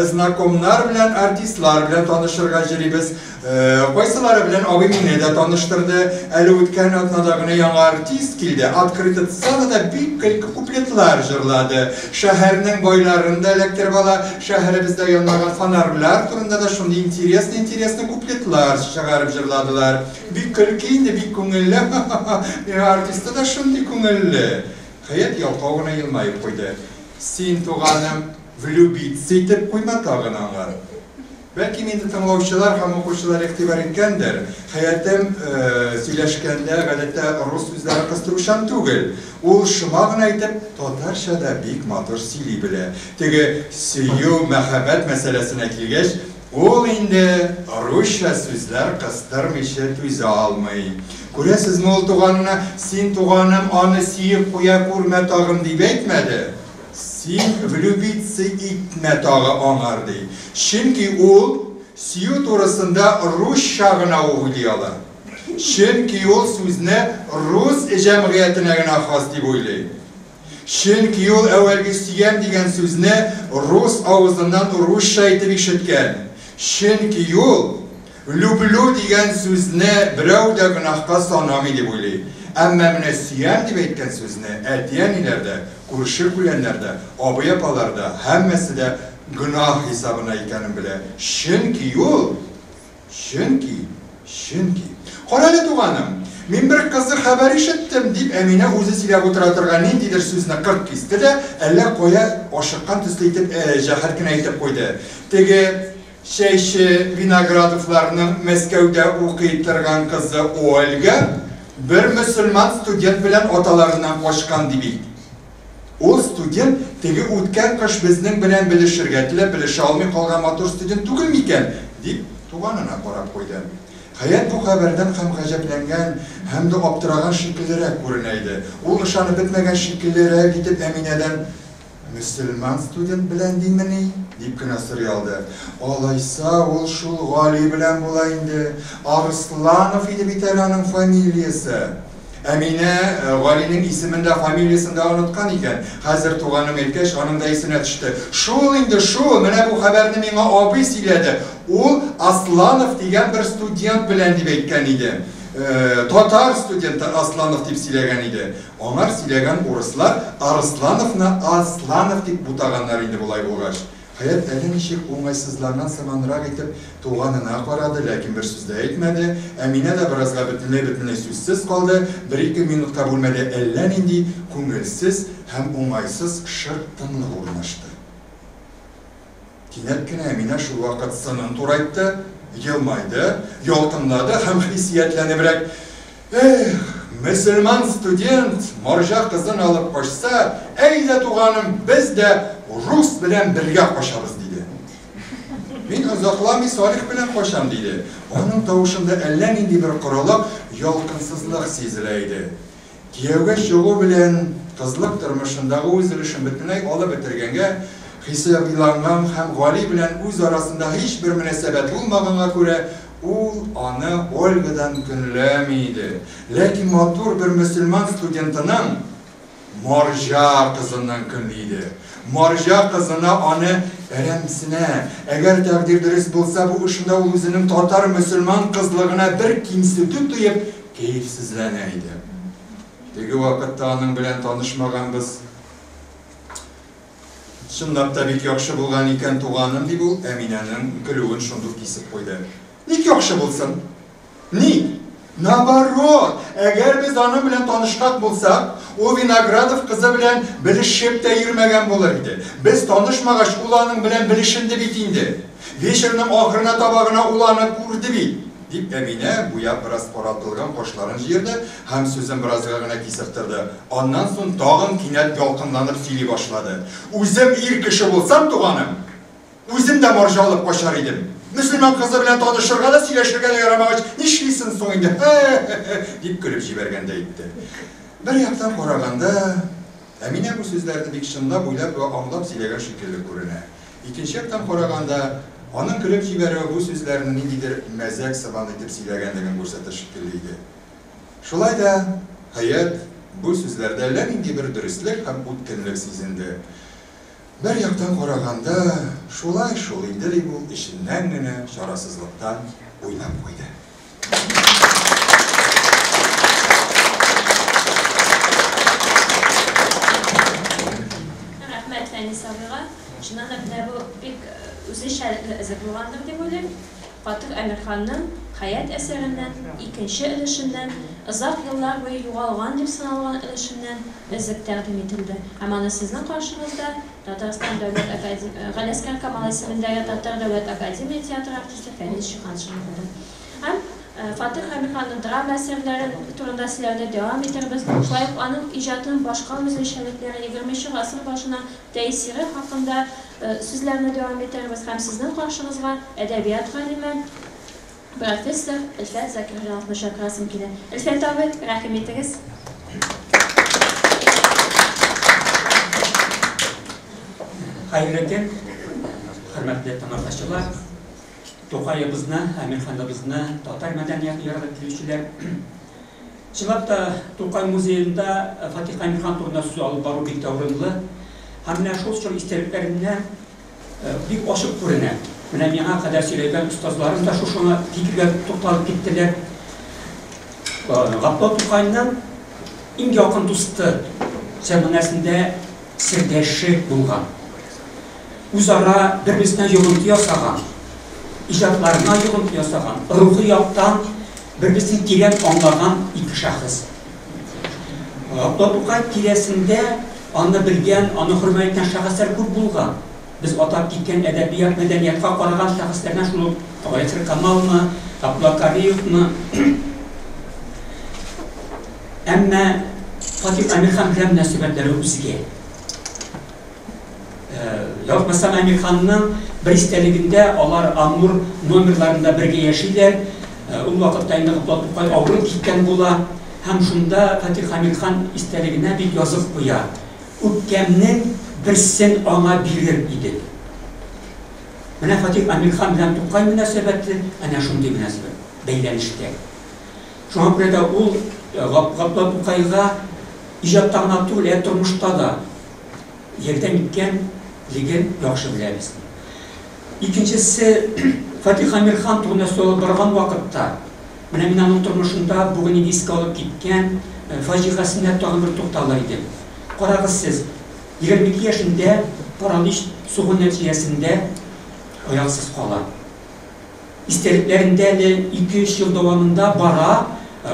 знакомнар белән, артистлар белән танышырга җөрибез. Кайсылары белән абый мине дә таныштырды. Әле үткән атнада гына яңа артист килде, открытый сценада бик көлке куплетлар җырлады. Шәһәрнең байларын да эләктереп ала, шәһәребездә янмаган фонарьлар турында да шундый интересный-интересный куплетлар чыгарып җырладылар. Бик көлке инде, бик күңелле, ха-ха-ха, миңа артисты да шундый күңелле. Хәят ялкау гына елмаеп куйды. Син, туганым, влюбиться итеп куйма тагын аңар. Бәлки инде тыңлаучылар һәм укучылар игътибар иткәндер, Хәятем сөйләшкәндә, гадәттә, рус сүзләре кыстыручан түгел. Ул шома гына итеп татарча да бик матур сөйли белә. Теге сөю, мәхәббәт мәсьәләсенә килгәч, Ул инде русча сүзләр кыстырмыйча түзә алмый. Күрәсезме, ул туганына, Син, туганым, аны сөеп куя күрмә тагын, дип әйтмәде. Син влюбиться итмә тагы аңар, ди. Чөнки ул сөю турысында русча гына уйлый ала. Чөнки ул сүзне рус җәмгыятенә генә хас дип уйлый. Чөнки ул әүвәлге сөям дигән сүзне рус авызыннан русча итеп ишеткән. Чөнки ул люблю дигән сүзне берәү дә гөнаһка санамый дип уйлый. Әмма менә сөям дип әйткән сүзне әти-әниләр дә, күрше-күләннәр дә, абый-апалар да, һәммәсе дә гөнаһ хисабына икәнен белә. Чөнки ул Чөнки, чөнки. Карале, туганым, мин бер кызык хәбәр ишеттем, дип, Әминә үзе сөйләп утыра торган ниндидер сүзне кырт кисте дә, әллә кая ашыккан төсле итеп, җәһәт кенә әйтеп куйды. Теге чәйче Виноградовларның Мәскәүдә укый торган кызы Ольга бер мөселман студент белән аталарыннан качкан, ди бит. Ул студент теге үткән кыш безнең белән белешергә теләп белешә алмый калган матур студент түгел микән? дип, туганына карап куйды. Хәят бу хәбәрдән һәм гаҗәпләнгән, һәм дә аптыраган шикеллерәк күренә иде. Ул ышанып бетмәгән шикеллерәк итеп Әминәдән, Мөселман студент белән димени? дип кенә сорый алды. Алайса, ул шул Гали белән була инде. Арысланов иде бит әле аның фамилиясе. Әминә Галинең исемен дә, фамилиясен дә оныткан икән. Хәзер туганым әйткәч, аның да исенә төште. Шул инде, шул! Менә бу хәбәрне миңа абый сөйләде. Ул Асланов дигән бер студент белән дип әйткән иде. Татар студенты Асланов дип сөйләгән иде. Аңар сөйләгән урыслар Арыслановны Асланов дип бутаганнар инде болай булгач. Хәят әллә ничек уңайсызланган сыманрак итеп туганына карады, ләкин бер сүз дә әйтмәде. Әминә дә беразга бөтенләй-бөтенләй сүзсез калды. Бер-ике минутка бүлмәдә әллә нинди күңелсез һәм уңайсыз шыр тынлык урнашты. Кинәт кенә Әминә шулвакыт сынын турайтты, елмайды, ялкынлады һәм хиссиятләнебрәк, Эх, мөселман студент марҗа кызын алып качса, әйдә, туганым, без дә рус белән бергә качабыз, диде. Мин озакламый Салих белән качам, диде. Аның тавышында әллә нинди бер корылык, ялкынсызлык сизелә иде. Кияүгә чыгу белән кызлык тормышындагы үз өлешен бөтенләй алып бетергәнгә, Хисабиланган һәм Гали белән үз арасында һичбер мөнәсәбәт булмаганга күрә, ул аны Ольгадан көнләми иде. Ләкин матур бер мөселман студентының марҗа кызыннан көнли иде. Марҗа кызына аны әрәмсенә. Әгәр тәкъдир дөрес булса, бу эшендә ул үзенең татар-мөселман кызлыгына бер кимсетү тоеп, кәефсезләнә иде. Теге вакытта аның белән танышмаганбыз. Чынлап та бик яхшы булган икән, туганым, дип ул Әминәнең көлүен шундук кисеп куйды. Ник яхшы булсын? Ник? Наоборот, әгәр без аның белән танышкак булсак, ул Виноградов кызы белән белешеп тә йөрмәгән булыр иде. Без танышмагач, ул аның белән белешенде бит инде. Вечерның ахырына таба гына ул аны күрде бит, дип Әминә буяп бераз каралтылган кашларын җыерды һәм сүзен беразга гына кисеп торды. Аннан соң тагын кинәт ялкынланып сөйли башлады. Үзем ир кеше булсам, туганым, үзем дә марҗа алып качар идем. Мөселман кызы белән танышырга да, сөйләшергә дә ярамагач, нишлисең соң инде? Хе-хе-хе, дип көлеп җибәргәндәй итте. Бер яктан караганда, Әминә бу сүзләрне бик чынлап уйлап вә аңлап сөйләгән шикелле күренә. Икенче яктан караганда, аның көлеп җибәрүе бу сүзләрне ниндидер мәзәк сыман итеп сөйләгәнлеген күрсәтә шикелле иде. Шулай да Хәят бу сүзләрдә әллә нинди бер дөреслек һәм үткенлек сизенде. Бер яктан караганда, шулай шул инде, дип ул эченнән генә чарасызлыктан уйлап куйды. Рәхмәт Фәнис абыйга. Чыннан да менә бу бик үзенчәлекле эзе булгандыр дип уйлыйм. Фатих Әмирханның Хәят әсәреннән, икенче өлешеннән, озак еллар буе югалган дип саналган өлешеннән өзек тәкъдим ителде. Һәм аны сезнең каршыгызда Татарстан дәүләт академ... Галиәсгар Камал исемендәге Татар дәүләт академия театры артисты Фәнис Җиһаншин укыды. Һәм Фатих Әмирханның драма әсәрләре турында сөйләүне дәвам итербез. Шулай ук аның иҗатының башка үзенчәлекләре, егерменче гасыр башына тәэсире хакында сүзләрне дәвам итәрбез. Һәм сезнең каршыгызга әдәбият галиме, профессор Әлфәт Закирҗановны чакырасым килә. Әлфәт абый, рәхим итегез. Хәерле көн, хөрмәтле тамашачылар. Тукаебызны, Әмирханыбызны, татар мәдәниятен яратып килүчеләр. Чынлап та, Тукай музеенда Фатих Әмирхан турында сүз алып бару бик тә урынлы. Һәм менә шул чор истәлекләреннән бик ачык күренә. Менә миңа кадәр сөйләгән остазларым да шушыңа фикергә тукталып киттеләр. Габдулла Тукайның иң якын дусты, чын мәгънәсендә сердәше булган. Үзара бер-берсенә йогынты ясаган, иҗатларына йогынты ясаган, рухи яктан бер-берсен тирән аңлаган ике шәхес. Габдулла Тукай тирәсендә аны белгән, аны хөрмәт иткән шәхесләр күп булган. Без атап киткән әдәбият, мәдәниятка караган шәхесләрдән шул ук Галиәсгар Камалмы, Габдулла Кариевмы. Әмма Фатих Әмирхан белән мөнәсәбәтләре үзгә. Ялгышмасам, Әмирханның бер истәлегендә алар Амур номерларында бергә яшиләр. Ул вакытта инде Габдулла Тукай авырып киткән була. Һәм шунда Фатих Әмирхан истәлегенә бик язып куя. Үпкәмнең берсен аңа бирер идем. Менә Фатих Әмирхан белән Тукай мөнәсәбәте әнә шундый мөнәсәбәт, бәйләнештә. Шуңа күрә дә ул Габдулла Тукайга иҗатта гына түгел, ә тормышта да ярдәм иткән леген яхшы беләбез. Икенчесе, Фатих Әмирхан турында сүз алып барган вакытта, менә мин аның тормышында бүген инде искә алып киткән фаҗигасенә тагын бер тукталыр идем. Карагыз сез, 22 яшендә паралич сугу нәтиҗәсендә аяксыз кала. Истәлекләрендә әле ике-өч ел дәвамында бара,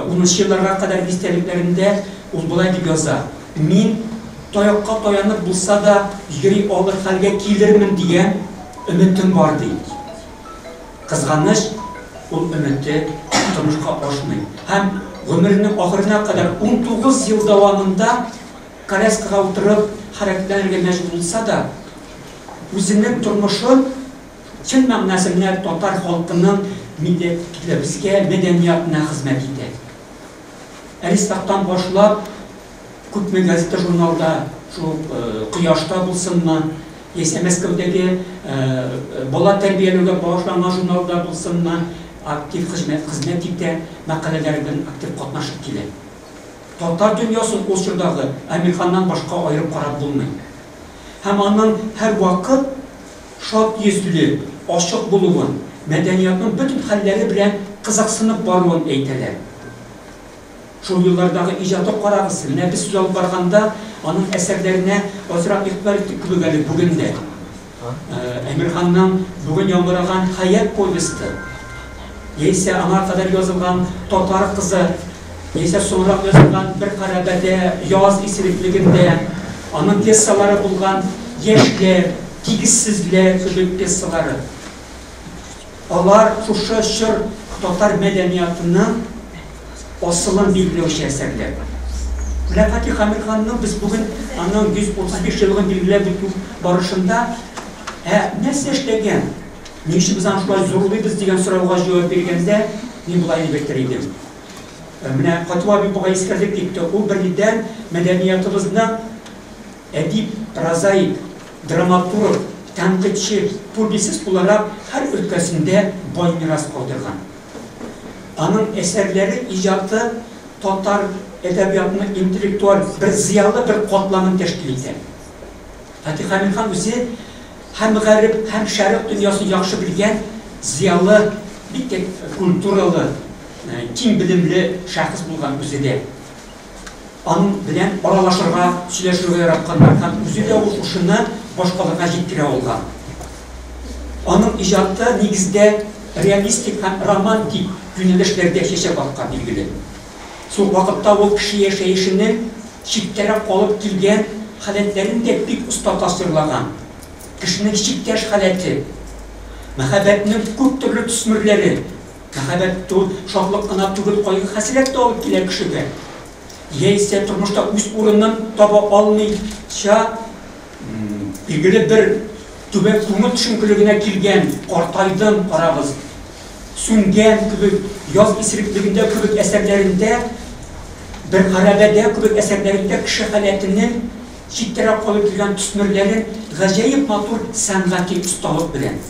унынчы елларга кадәрге истәлекләрендә ул болай дип яза, Мин таякка таянып булса да йөри алыр хәлгә килермен дигән өметем бар, ди. Кызганыч, ул өмете тормышка ашмый. Һәм гомеренең ахырына кадәр 19 ел дәвамында коляскага утырып хәрәкәтләнергә мәҗбүр булса да, үзенең тормышын Чын мәгънәсендә татар халкының милләтебезгә, мәдәниятына хезмәт итә. Әлистактан башлап, күпме газета-журналда, шул Кояшта булсынмы, Яисә Мәскәүдәге бала тәрбияләүгә багышланган журналда булсынмы, актив хезмәт хезмәт итә, мәкаләләре белән актив катнашып килә. Татар дөньясын ул чордагы Әмирханнан башка аерып карап булмый. Һәм аның һәрвакыт шат йөзле, ачык булуын, мәдәниятның бөтен хәлләре белән кызыксынып баруын әйтәләр. Шул еллардагы иҗаты карагыз, менә без сүз алып барганда аның әсәрләренә азрак игътибар иттек кебек әле бүген дә. Әмирханның бүген яңгыраган Хәят повесте, яисә аңа кадәр язылган Татар кызы, яисә соңрак язылган Бер хәрабәдә, Яз исереклегендә, аның пьесалары булган Яшьләр, Тигезсезләр кебек пьесалары. Алар шушы чор татар мәдәниятының асылын билгеләүче әсәрләр. Менә Фатих Әмирханның без бүген аның 135 еллыгын билгеләп үтү барышында ә нәрсә эшләгән, ни өчен без аны шулай зурлыйбыз дигән сорауга җавап биргәндә, мин болай дип әйтер идем. Менә Фатих абый бугай искәртеп китте, ул бернидән мәдәниятыбызның Әдип, прозаик, драматург, тәнкыйтьче, публицист буларак һәр өлкәсендә бай мирас калдырган. Аның әсәрләре, иҗаты татар әдәбиятының интеллектуаль бер зыялы бер катламын тәшкил итә. Фатих Әмирхан үзе һәм гареп, һәм шәрык дөньясын яхшы белгән зыялы, бик тә культуралы, киң белемле шәхес булган үзе дә. Аның белән аралашырга, сөйләшергә яратканнар һәм үзе дә ул шушыны башкаларга җиткерә алган. Аның иҗаты нигездә реалистик һәм романтик юнәлешләрдә чәчәк аткан, билгеле. Шул вакытта ул кеше яшәешенең читтәрәк калып килгән халәтләрен дә бик оста тасвирлаган. Кешенең чиктәш халәте, мәхәббәтнең күп төрле төсмерләре, Мәхәббәт ту шатлык кына түгел, кайгы-хәсрәт тә алып килә кешегә. Яисә тормышта үз урынын таба алмыйча, билгеле бер түбән күңел төшенкелегенә килгән, картайдым, карагыз, сүнгән кебек, яз исереклегендә кебек әсәрләрендә, бер хәрабәдә кебек әсәрләрендә кеше халәтенең читтәрәк калып килгән төсмерләрен гаҗәеп матур сәнгати осталык белән.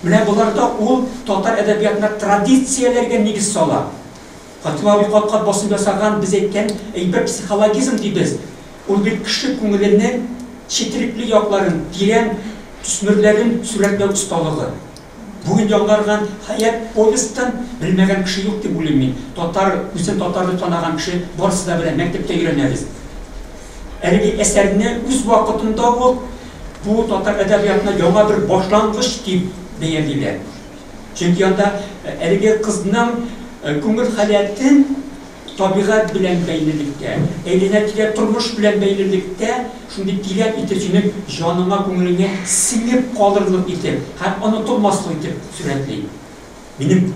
Менә боларда ул татар әдәбиятына традицияләргә нигез сала. Фатыйма абый кат-кат басым ясаган, без әйткән әйбер психологизм дибез. Ул бит кеше күңеленең четерекле якларын, тирән төсмерләрен сурәтләү осталыгы. Бүген яңарган Хәят повестен белмәгән кеше юк дип уйлыйм мин. Татар, үзен татар дип санаган кеше барысы да белә, мәктәптә өйрәнәбез. Әлеге әсәрне үз вакытында ук бу татар әдәбиятына яңа бер башлангыч дип бәялиләр. Чөнки анда әлеге кызның күңел халәтен табигать белән бәйлелектә, әйләнә-тирә тормыш белән бәйлелектә шундый тирән итеп синең җаныңа, күңелеңә сеңеп калырлык итеп һәм онытылмаслык итеп сурәтли. Минем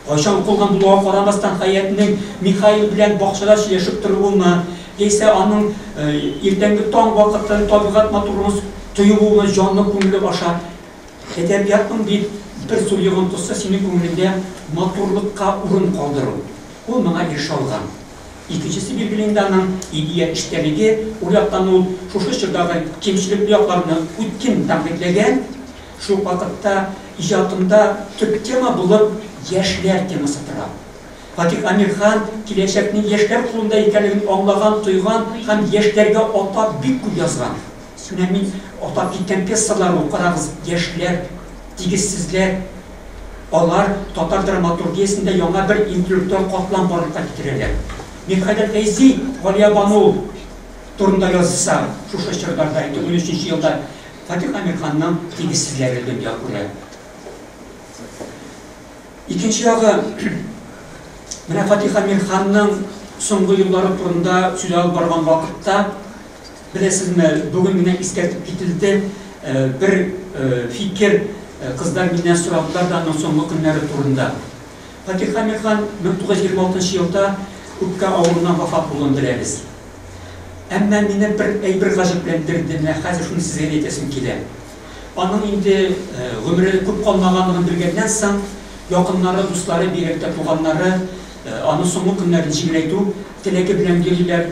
кайчан укылган булуга карамастан, Хәятнең Михаил белән бакчада сөйләшеп торуымы, яисә аның иртәнге таң вакытын, табигать матурлыгын тоюымы җанлы күңеле аша. Әдәбиятның бит бер зур йогынтысы синең күңелеңдә матурлыкка урын калдыру. Ул моңа ирешә алган. Икенчесе, билгеле инде, аның идея эчтәлеге, ул яктан ул шушы чордагы кимчелекле якларны үткен тәнкыйтьләгән. Шул ук вакытта иҗатында төп тема булып яшьләр темасы тора. Фатих Әмирхан киләчәкнең яшьләр кулында икәнлеген аңлаган, тойган һәм яшьләргә атап бик күп язган. Менә мин атап киткән пьесалар ул, карагыз, яшьләр, тигезсезләр, алар татар драматургиясендә яңа бер интеллектуаль катлам барлыкка китерәләр. Мирхәйдәр Фәйзи Галиябану турында язса, шушы чорларда, инде унөченче елда Фатих Әмирханның тигезсезләре дөнья күрә. Икенче ягы, менә Фатих Әмирханның соңгы еллары турында сүз алып барган вакытта, беләсезме, бүген генә искәртеп кителде, бер фикер кызлар миннән сорадылар да аның соңгы көннәре турында. Фатих Әмирхан 1926 елда үпкә авыруыннан вафат булуын беләбез. Әмма мине бер әйбер гаҗәпләндерде, менә хәзер шуны сезгә дә әйтәсем килә. Аның инде гомере күп калмаганлыгын белгәннән соң, якыннары, дуслары, бигрәк тә туганнары аның соңгы көннәрен җиңеләйтү теләге белән йөриләр,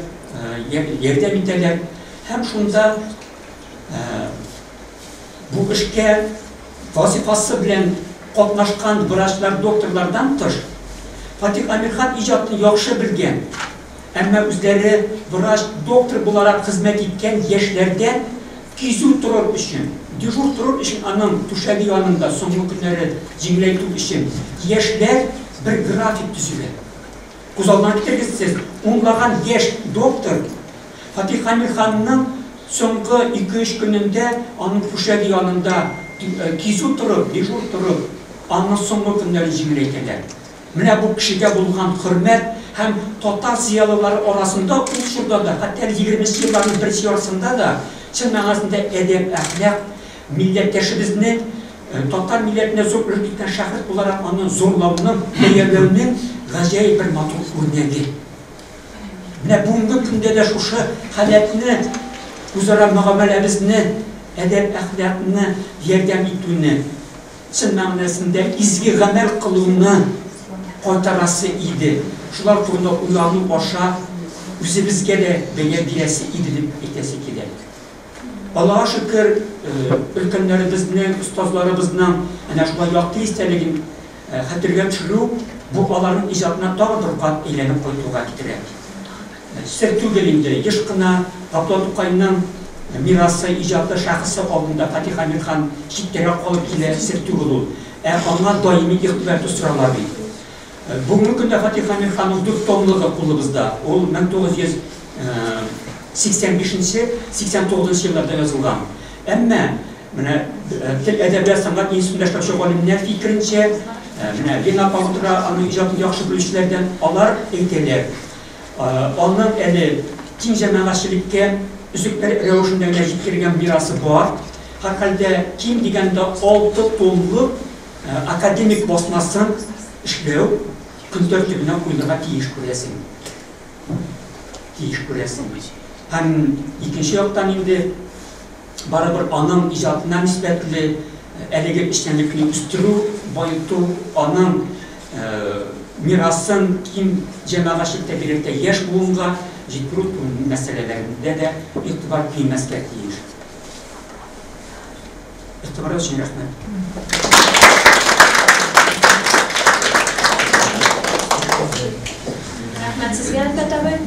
ярдәм итәләр. Һәм шунда Бу эшкә вазифасы белән катнашкан врачлар, докторлардан тыш, Фатих Әмирхан иҗатын яхшы белгән, әмма үзләре врач, доктор буларак хезмәт иткән яшьләрдән кизү торыр өчен, дежур торыр өчен аның түшәге янында соңгы көннәре җиңеләйтү өчен яшьләр бер график төзиләр. Күз алдына китерегез сез, унлаган яшь доктор Фатих Әмирханның соңгы ике-өч көнендә аның түшәге янында кизү торып, дежур торып, аның соңгы көннәрен җиңеләйтәләр. Менә бу кешегә булган хөрмәт һәм татар зыялылары арасында ул чорда да, хәтта әле егерменче елларның беренче яртысында да, чын мәгънәсендә әдәп-әхлак, милләттәшебезне, татар милләтенә зур өлеш керткән шәхес буларак аны зурлауның, бәяләүнең гаҗәеп бер матур үрнәге. Менә бүгенге көндә дә шушы халәтне, үзара мөгамәләбезне, әдәп-әхлакны ярдәм итүне, чын мәгънәсендә изге гамәл кылуны кайтарасы иде. Шулар турында уйлану аша үзебезгә дә бәя бирәсе иде дип әйтәсе килә. Аллага шөкер, өлкәннәребезнең, остазларыбызның әнә шулай якты истәлеген хәтергә төшерү бу аларның иҗатына тагын бер кат әйләнеп кайтуга китерә. Сер түгел инде, еш кына Габдулла Тукайның мирасы, иҗаты, шәхесе алдында Фатих Әмирхан читтәрәк калып килә, сер түгел ул. Ә аңа даими игътибар итү сорала бит. Бүгенге көндә Фатих Әмирханның дүрт томлыгы кулыбызда. Ул 1985 нче, 89 нчы елларда язылган. Әмма менә тел, әдәбият, сәнгать институтында эшләүче галимнәр фикеренчә, менә Лена апа утыра, аның иҗатын яхшы белүчеләрдән, алар әйтәләр, аның әле киң җәмәгатьчелеккә өзекләр рәвешендә генә җиткерелгән мирасы бар. Һәрхәлдә, ким дигәндә алты томлык Академик басмасын эшләү көн тәртибенә куелырга тиеш, күрәсең. Тиеш, күрәсең. Һәм икенче яктан инде барыбер аның иҗатына нисбәтле әлеге эшчәнлекне үстерү, баету, аның мирасын киң җәмәгатьчелектә, бигрәк тә яшь буынга җиткерү мәсьәләләрендә дә игътибар кимемәскә тиеш. Игътибарыгыз өчен рәхмәт. Рәхмәт сезгә, Әлфәт абый.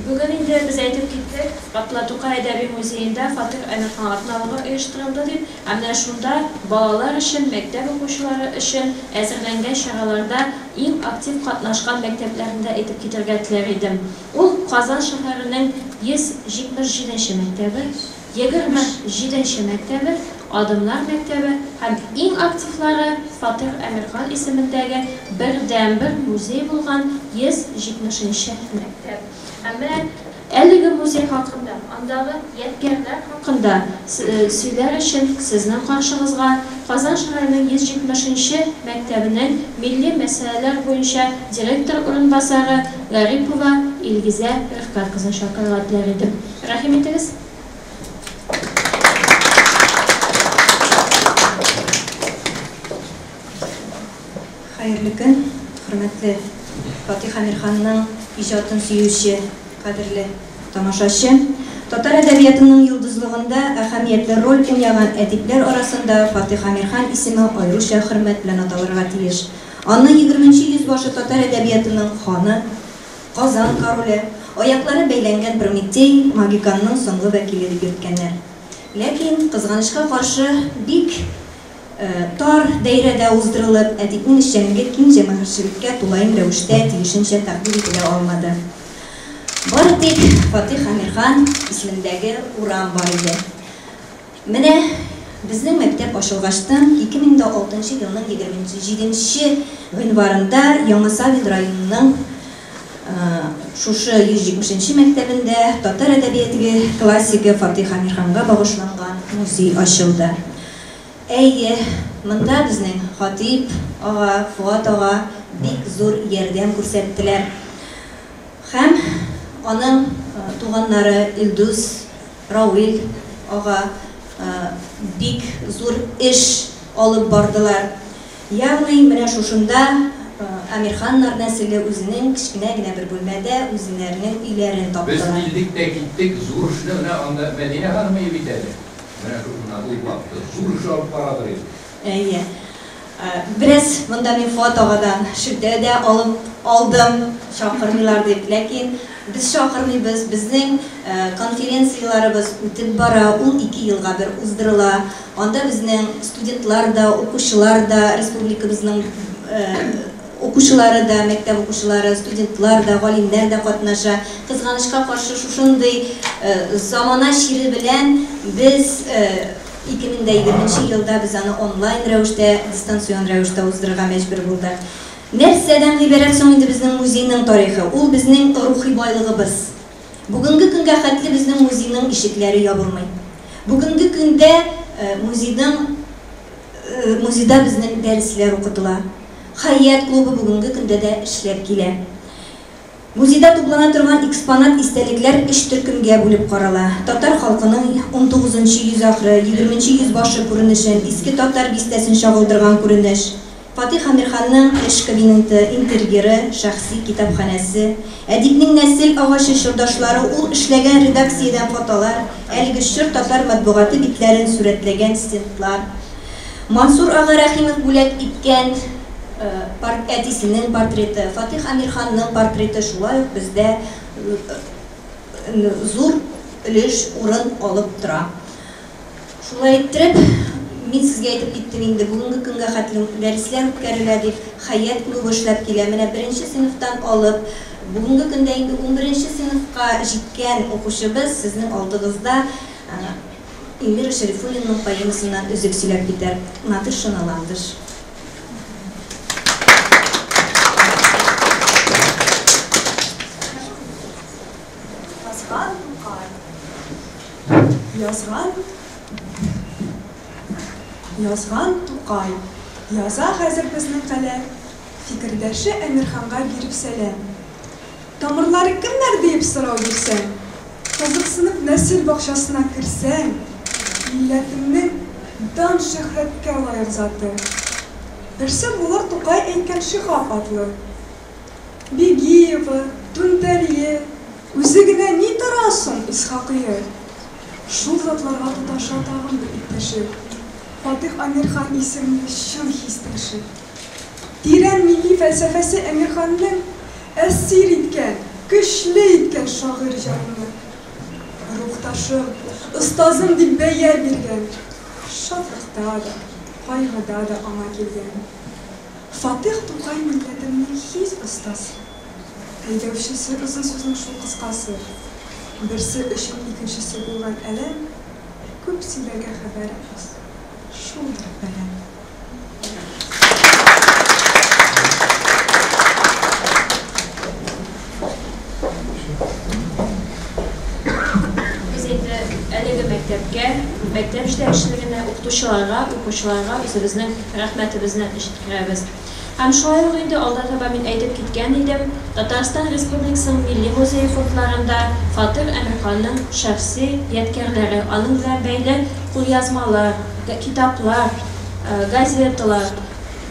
Бүген инде без әйтеп киттек, Габдулла Тукай әдәби музеенда Фатих Әмирхан атналыгы оештырылды дип. Ә менә шунда балалар өчен, мәктәп укучылары өчен әзерләнгән чараларда иң актив катнашкан мәктәпләрне дә әйтеп китәргә теләр идем. Ул Казан шәһәренең 177 нче мәктәбе. 27 нче мәктәбе, Адымнар мәктәбе һәм иң активлары Фатыйх Әмирхан исемендәге бердәнбер музей булган 170 нче мәктәп. Һәм менә әлеге музей хакында, андагы ядкәрләр хакында сөйләр өчен сезнең каршыгызга Казан шәһәренең 170 нче мәктәбенең милли мәсьәләләр буенча директор урынбасары Гарипова Илгизә Рифкать кызын чакырырга теләр идем. Рәхим итегез. Хәерле көн, хөрмәтле Фатих Әмирханның иҗатын сөюче, кадерле тамашачы. Татар әдәбиятының йолдызлыгында әһәмиятле роль уйнаган әдипләр арасында Фатих Әмирхан исеме аеруча хөрмәт белән аталырга тиеш. Аны егерменче йөз башы татар әдәбиятының ханы, Казан короле, аяклары бәйләнгән Прометей, могиканның соңгы вәкиле дип йөрткәннәр. Ләкин, кызганычка каршы, бик тар даирәдә уздырылып, әдипнең эшчәнлеге киң җәмәгатьчелеккә тулаем рәвештә тиешенчә тәкъдир ителә алмады. Бары тик Фатих Әмирхан исемендәге урам бар иде. Менә безнең мәктәп ачылгачтын, 2006 нчы елның 27 нче гыйнварында Яңа Савин районының шушы 170 нче мәктәбендә татар әдәбиятге классигы Фатыйх Әмирханга багышланган музей ачылды. Әйе, монда безнең Хатыйп ага, Фоат ага бик зур ярдәм күрсәттеләр. Һәм аның туганнары Илдус, Рауил ага бик зур эш алып бардылар. Ягъни менә шушында Әмирханнар нәселе үзенең кечкенә генә бер бүлмәдә үзенәренең өйләрен Без таптылар. килдек тә киттек, зур эшне менә анда Мәдинә ханым өе бит әле. Менә шушыннан уйлап, зур эш алып барадыр инде. Әйе. Бераз монда мин Фуат агадан шелтә дә алып алдым, чакырмыйлар дип. Ләкин без чакырмыйбыз, безнең конференцияләребез үтеп бара, ул 2 елга бер уздырыла. Анда безнең студентлар да, укучылар да, республикабызның укучылары да, мәктәп укучылары, студентлар да, галимнәр дә катнаша. Кызганычка каршы шушындый замана чире белән без 2020 елда без аны онлайн рәвештә, дистанцион рәвештә уздырырга мәҗбүр булдык. Нәрсәдән гыйбарәт соң инде безнең музейның тарихы? Ул безнең рухи байлыгыбыз. Бүгенге көнгә хәтле безнең музейның ишекләре ябылмый. Бүгенге көндә музейда безнең дәресләр укытыла. Хәят клубы бүгенге көндә дә эшләп килә. Музейда туплана торган экспонат истәлекләр 3 төркемгә бүлеп карала. Татар халкының 19-нчы йөз ахыры, 20-нче йөз башы күренешен, иске татар бистәсен чагылдырган күренеш. Фатих Әмирханның эш кабинеты, интерьеры, шәхси китапханәсе, әдипнең нәсел агачы чордашлары, ул эшләгән редакциядән фотолар, әлеге чор татар матбугаты битләрен сурәтләгән стендлар. Мансур ага Рәхимов бүләк иткән әтисенең портреты, Фатих Әмирханның портреты шулай ук бездә зур өлеш урын алып тора. Шулай иттереп, мин сезгә әйтеп киттем инде, бүгенге көнгә хәтле дәресләр үткәрелә дип, Хәят клубы эшләп килә. Менә 1-нче сыйныфтан алып, бүгенге көндә инде 11-нче сыйныфка җиткән укучыбыз сезнең алдыгызда Эльмира Шәрифуллинаның поэмасыннан өзек сөйләп китәр. Натышына ландыш. Язган Тукай. Язган Язган Тукай. Яза хәзер безнең каләм, фикердәше Әмирханга биреп сәлам. Тамырлары кемнәр диеп сорау бирсәң, кызыксынып нәсел бакчасына керсәң, милләтемнең дан шөһрәткә лаек заты. Берсе булыр Тукай әйткән Шиһап атлы. Бигиева, Түнтәрие, үзе генә ни тора соң Исхакые? Шул затларга тоташа тагын бер иптәше. Фатих Әмирхан исемле чын хистәше. Тирән милли фәлсәфәсе Әмирханның әсир иткән, көчле иткән шагыйрь җанны. Рухташым, остазым дип бәя биргән, шатлыкта да, кайгыда да аңа килгән. Фатих Тукай милләтемнең хис остасы. Әйдәүчесе озын сүзнең шул кыскасы. Берсе өчен икенчесе булган әләм, күп сөйләргә хәбәр аз. Шулдыр бәләм. Без инде әлеге мәктәпкә, мәктәп җитәкчелегенә, укытучыларга, укучыларга үзебезнең рәхмәтебезне җиткерәбез. Һәм шулай ук инде алда таба мин әйтеп киткән идем, Татарстан Республикасының Милли музее фондларында Фатих Әмирханның шәхси ядкәрләре, аның белән бәйле кулъязмалар, китаплар, газеталар,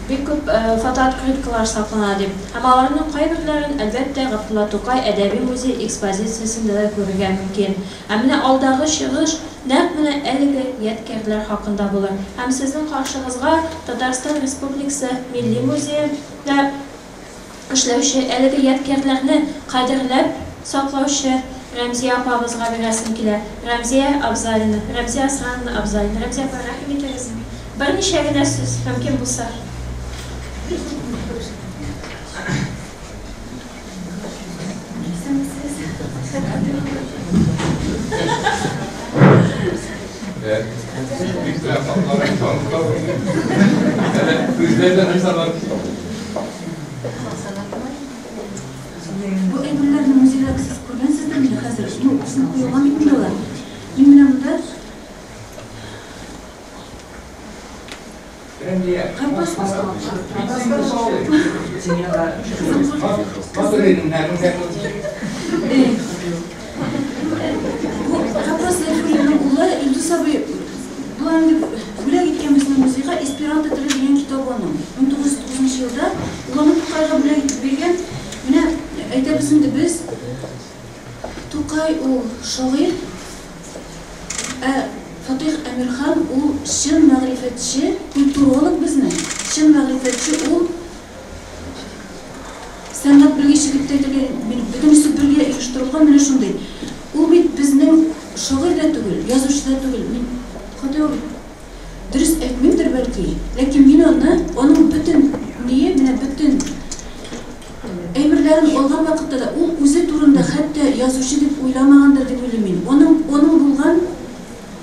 бик күп фотооткрыткалар саклана дип. Һәм аларның кайберләрен, әлбәттә, Габдулла Тукай әдәби музей экспозициясендә дә күрергә мөмкин. Ә менә алдагы чыгыш нәкъ менә әлеге ядкәрләр хакында булыр. Һәм сезнең каршыгызга Татарстан Республикасы Милли музеенда эшләүче әлеге ядкәрләрне кадерләп саклаучы Рәмзия апабызга бирәсем килә. Рәмзия Абзалина, Рәмзия Асрановна Абзалина. Рәмзия апа, рәхим итегез. Берничә генә сүз, мөмкин булса. Бу әйберләрне музейда сез күргәнсездер инде хәзер. Ну, безнең куелган бит инде алар. Мин менә монда Капас Капас Зарифуллинның улы Илдус абый болар инде бүләк иткән безнең музейга Эсперанто теле дигән китап аның. 1909 елда ул аны Тукайга бүләк итеп биргән. Менә әйтәбез инде без Тукай ул шагыйрь, ә Фатыйх Әмирхан ул чын мәгърифәтче, культуролог безнең, чын мәгърифәтче ул сәнгать белгече дип тә әйтергә, мин бөтенесе бергә оештырылган менә шундый. Ул бит безнең шагыйрь дә түгел, язучы да түгел. Мин Фатыйх абый дөрес әйтмимдер бәлки, ләкин мин аны, аның бөтен ние, менә бөтен әйберләрен алган вакытта да ул үзе турында хәтта язучы дип уйламагандыр дип уйлыйм мин. Аның аның булган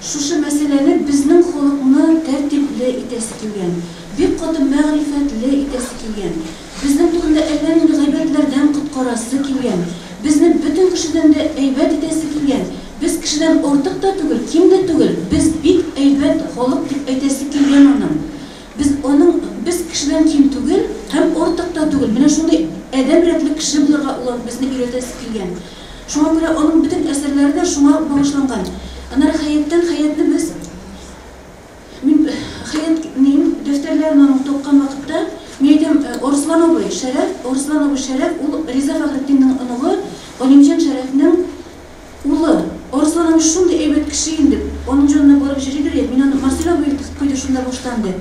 шушы мәсьәләне безнең халыкны тәртипле итәсе килгән, бик каты мәгърифәтле итәсе килгән, безнең турында әллә нинди гайбәтләрдән коткарасы килгән, безне бөтен кешедән дә әйбәт итәсе килгән, без кешедән артык та түгел, ким дә түгел, без бик әйбәт халык дип әйтәсе килгән аның. Без аның без кешедән ким түгел һәм артык та түгел, менә шундый адәм рәтле кеше булырга ул безне өйрәтәсе килгән. Шуңа күрә аның бөтен әсәрләре дә шуңа багышланган. Аннары Хәяттән Хәятны без мин Хәят ним дәфтәрләрен аның тапкан вакытта мин әйтәм, Арслан абый Шәрәф, Арслан абый Шәрәф ул Риза Фәхретдиннең оныгы, Галимҗан Шәрәфнең улы. Арслан абый шундый әйбәт кеше инде, аның җанына барып җөридер я, мин аны Марсель абый илтеп куйды шунда баштан ди.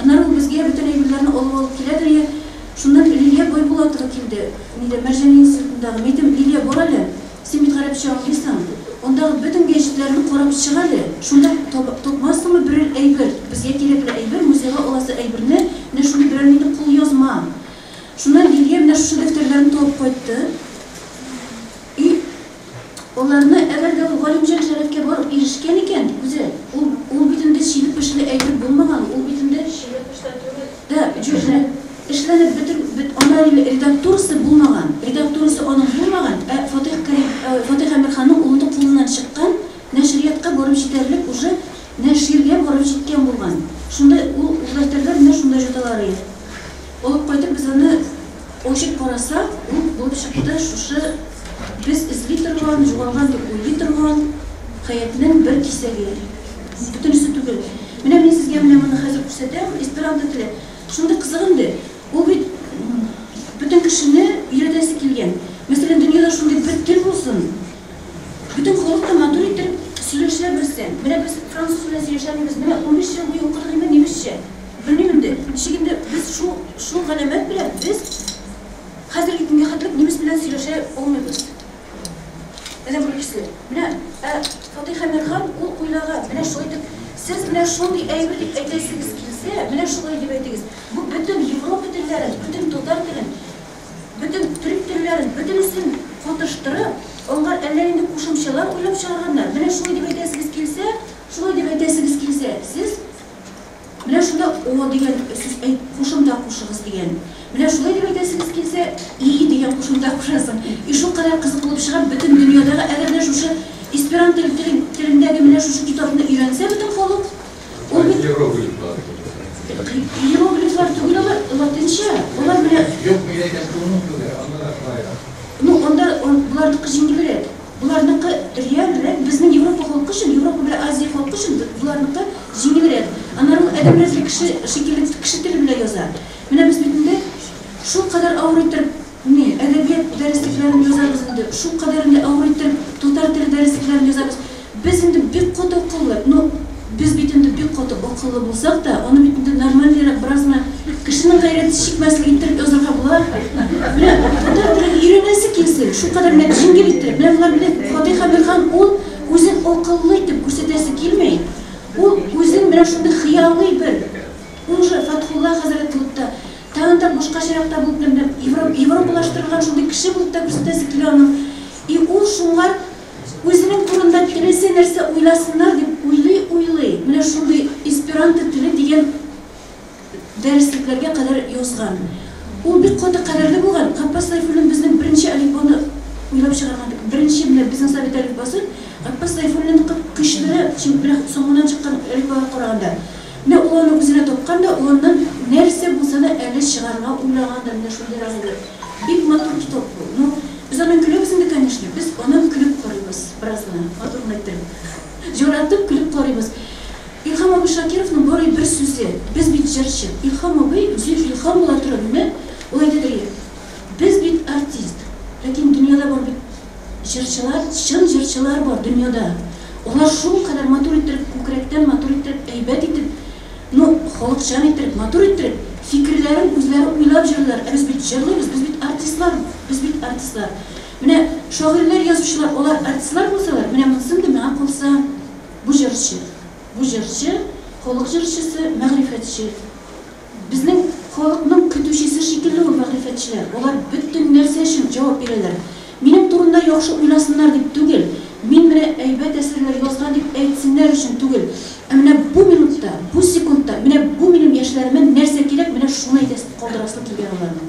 Аннары ул безгә бөтен әйберләрне алып алып киләдер я. Шуннан Лилия Байбулатова килде, нидә, Мәрҗани институтындагы. Мин әйтәм, Лилия, бар әле, син бит гарәпчә аңлыйсың, андагы бөтен гәҗитләрне карап чык әле, шунда тапмассыңмы берәр әйбер, безгә кирәкле әйбер, музейга аласы әйберне, менә шундый берәр нинди кулъязма. Шуннан Лилия менә шушы дәфтәрләрне табып кайтты. И аларны, әгәр дә ул Галимҗан Шәрәфкә барып ирешкән икән, үзе, ул, ул бит инде чиле-пешле әйбер булмаган, ул бит инде. Чиле-пешле түгел. Да, җүнле, эшләнеп бетер, бет, ана редактурасы булмаган, редактурасы аның булмаган, ә Фатыйх Кәрим, Фатыйх Әмирханның ул инде кулыннан чыккан, нәшриятка барып җитәрлек уже нәширгә барып җиткән булган. Шунда ул, ул дәфтәрләр менә шунда җаталар иде. Алып кайтып без аны ачып карасак, ул булып чыкты шушы без эзли торган, югалган дип уйлый торган Хәятнең бер кисәге. Бөтенесе түгел. Менә мин сезгә менә моны хәзер күрсәтәм, эсперанто теле. Шундый кызык инде. Ул бит бөтен кешене өйрәтәсе килгән. Мәсәлән, дөньяда шундый бер тел булсын, бөтен халык та матур иттереп сөйләшә белсен. Менә без француз белән сөйләшә алмыйбыз. Менә 15 ел буе укыдык инде немецчә. Белмим инде, ничек инде без шул шул галәмәт белән без хәзерге көнгә хәтлек немец белән сөйләшә алмыйбыз. Адәм бүлгесе. Менә ә Фатыйх Әмирхан ул уйлаган, менә шулай итеп, сез менә шундый әйбер дип әйтәсегез килсә, менә шулай дип әйтегез. Бу бөтен Европа телләрен, бөтен татар телен, бөтен төрек телләрен, бөтенесен катыштырып, аңар әллә нинди кушымчалар уйлап чыгарганнар. Менә шулай дип әйтәсегез килсә, шулай дип әйтәсегез килсә, сез менә шунда о дигән сүз әйт, кушымта кушыгыз дигән. Менә шулай дип әйтәсегез килсә, и дигән кушымта кушасың. И шул кадәр кызык булып чыга, бөтен дөньядагы әгәр дә шушы эсперанто телендәге менә шушы китапны өйрәнсә бөтен халык, ул бит Иероглифлар. Иероглифлар түгел алар, латинча. Алар менә Юк, мин әйтәм, шуны түгел, анда да шулайрак. Ну, анда боларныкы җиңелрәк. Боларныкы реальрәк, безнең Европа халкы өчен, Европа белән Азия халкы өчен боларныкы җиңелрәк. Аннары ул адәм рәтле кеше шикелле кеше теле белән яза. Менә без бит инде шул кадәр авыр иттереп ни, әдәбият дәреслекләрен язабыз инде, шул кадәр инде авыр иттереп татар теле дәреслекләрен язабыз. Без инде бик каты акыллы, ну, без бит инде бик каты акыллы булсак та, аны бит инде нормальныйрак бераз гына кешенең гайрәте чикмәслек иттереп язарга була. Менә татар телен өйрәнәсе килсен, шул кадәр менә җиңел иттереп. Менә болар белән Фатыйх Әмирхан ул үзен акыллы итеп күрсәтәсе килми. Ул үзен менә шундый хыялый бер, ул уже Фатхулла хәзрәт булып та, тагын да башкачарак та булып, менә европалаштырылган шундый кеше булып та күрсәтәсе килә аның. И ул шуңар үзенең турында теләсә нәрсә уйласыннар дип уйлый-уйлый, менә шундый эсперанто теле дигән дәреслекләргә кадәр язган. Ул бик каты кадерле булган. Габбас Сайфуллин безнең беренче әлифбаны уйлап чыгарган. Беренче менә безнең совет әлифбасы Габбас Сайфуллинныкы көчлерәк, чөнки менә соңыннан чыккан әлифбага караганда. Менә ул аны үзенә тапкан да, ул аннан нәрсә булса да әле чыгарырга уйлаган да, менә шундыйрак иде. Бик матур китап бу. Ну, без аннан көләбез инде, конечно. Без аннан көлеп карыйбыз, бераз гына, матур гына иттереп. Җоратып көлеп карыйбыз. Илһам абый Шакировның бары бер сүзе, без бит җырчы. Илһам абый үзе илһам була торып, менә ул әйтәдер, без бит артист. Ләкин дөньяда бар бит җырчылар, чын җырчылар бар дөньяда. Алар шулкадәр матур иттереп, күкрәктән матур иттереп, әйбәт итеп, ну, халыкчан иттереп, матур иттереп, фикерләрен үзләре уйлап җырлыйлар. Ә без бит җырлыйбыз, без бит артистлар, без бит артистлар. Менә шагыйрьләр, язучылар, алар артистлар булсалар, менә монысы инде миңа калса, бу җырчы. Бу җырчы, халык җырчысы, мәгърифәтче. Безнең халыкның көтүчесе шикелле ул мәгърифәтчеләр. Алар бөтен нәрсә өчен җавап бирәләр. Минем турында яхшы уйласыннар дип түгел, мин менә әйбәт әсәрләр язган дип әйтсеннәр өчен түгел. Ә менә бу минутта, бу секундта, менә бу минем яшьләремә нәрсә кирәк, менә шуны әйтәсе, калдырасы килгән аларның.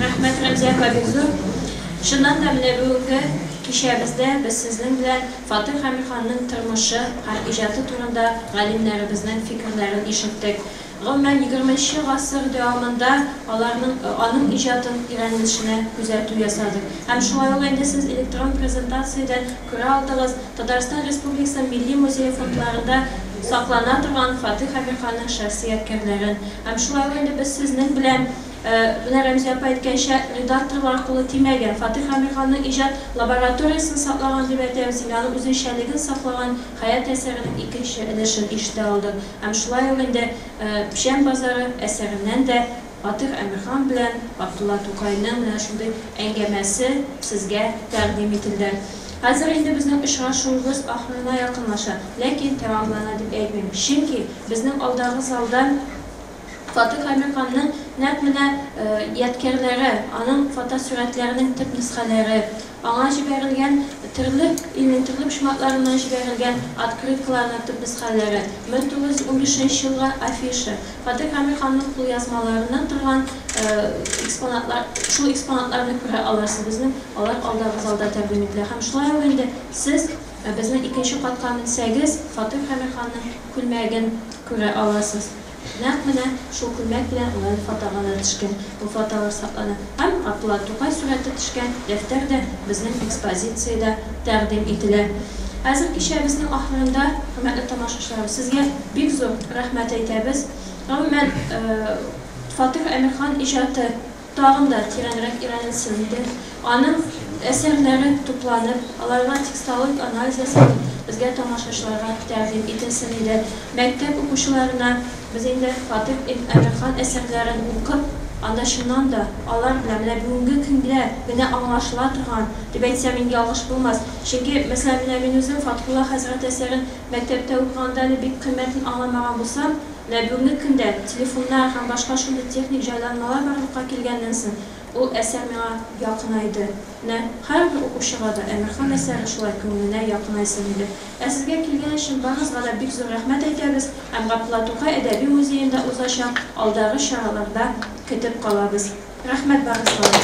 Рәхмәт, Рәмзия апа, бик зур. Чыннан да, менә бүгенге кичәбездә без сезнең белән Фатыйх Әмирханның тормышы һәм иҗаты турында галимнәребезнең фикерләрен ишеттек. Гомумән, егерменче гасыр дәвамында аларның, аның иҗатын өйрәнелешенә күзәтү ясадык. Һәм шулай ук инде сез электрон презентациядән күрә алдыгыз, Татарстан Республикасы Милли музее фондларында саклана торган Фатыйх Әмирханның шәхси ядкәрләрен. Һәм шулай ук инде без сезнең белән, менә Рәмзия апа әйткәнчә, редакторлар кулы тимәгән, Фатыйх Әмирханның иҗат лабораториясен саклаган дип әйтәбез, инде аның үзенчәлеген саклаган Хәят әсәренең икенче өлешен ишетә алдык. Һәм шулай ук инде Печән базары әсәреннән дә Фатыйх Әмирхан белән Габдулла Тукайның менә шундый әңгәмәсе сезгә тәкъдим ителде. Хәзер инде безнең очрашуыбыз ахырына якынлаша, ләкин тәмамлана дип әйтмим. Чөнки безнең алдагы залда Фатыйх Әмирханның нәкъ менә ядкярләре, аның фотосурәтләренең төп нөсхәләре, аңа җибәрелгән төрле илнең төрле почмакларыннан җибәрелгән открыткаларның төп нөсхәләре, 1915 нче елгы афиша, Фатыйх Әмирханның кулъязмаларыннан торган экспонатлар, шул экспонатларны күрә аласыз. Безнең алар алдагы залда тәкъдим ителә. Һәм шулай ук инде сез безнең икенче катка менсәгез, Фатыйх Әмирханның күлмәген күрә аласыз. Нәкъ менә шул күлмәк белән ул әле фотога да төшкән. Ул фотолар саклана. Һәм Габдулла Тукай сурәте төшкән дәфтәр дә безнең экспозициядә тәкъдим ителә. Хәзер кичәбезнең ахырында, хөрмәтле тамашачыларыбыз, сезгә бик зур рәхмәт әйтәбез. Гомумән, Фатыйх Әмирхан иҗаты тагын да тирәнрәк өйрәнелсен иде. Аның әсәрләре тупланып, аларга текстологик анализ ясалып, безгә тамашачыларга тәкъдим ителсен иде. Мәктәп укучыларына без инде Фатыйх Әмирхан әсәрләрен укып, анда чыннан да алар белән менә бүгенге көндә генә аңлашыла торган, дип әйтсәм инде ялгыш булмас. Чөнки, мәсәлән, менә мин үзем Фатхулла хәзрәт әсәрен мәктәптә укыганда әле бик кыйммәтен аңламаган булсам, Менә бүгенге көндә телефоннар һәм башка шундый техник җайланмалар барлыкка килгәннән соң, ул әсәр миңа якынайды. Менә һәрбер укучыга да Әмирхан әсәре шулай күңеленә якынайсын иде. Ә сезгә килгән өчен барыгызга да бик зур рәхмәт әйтәбез һәм Габдулла Тукай әдәби музеенда узачак алдагы чараларда көтеп калабыз. Рәхмәт барыгызга да.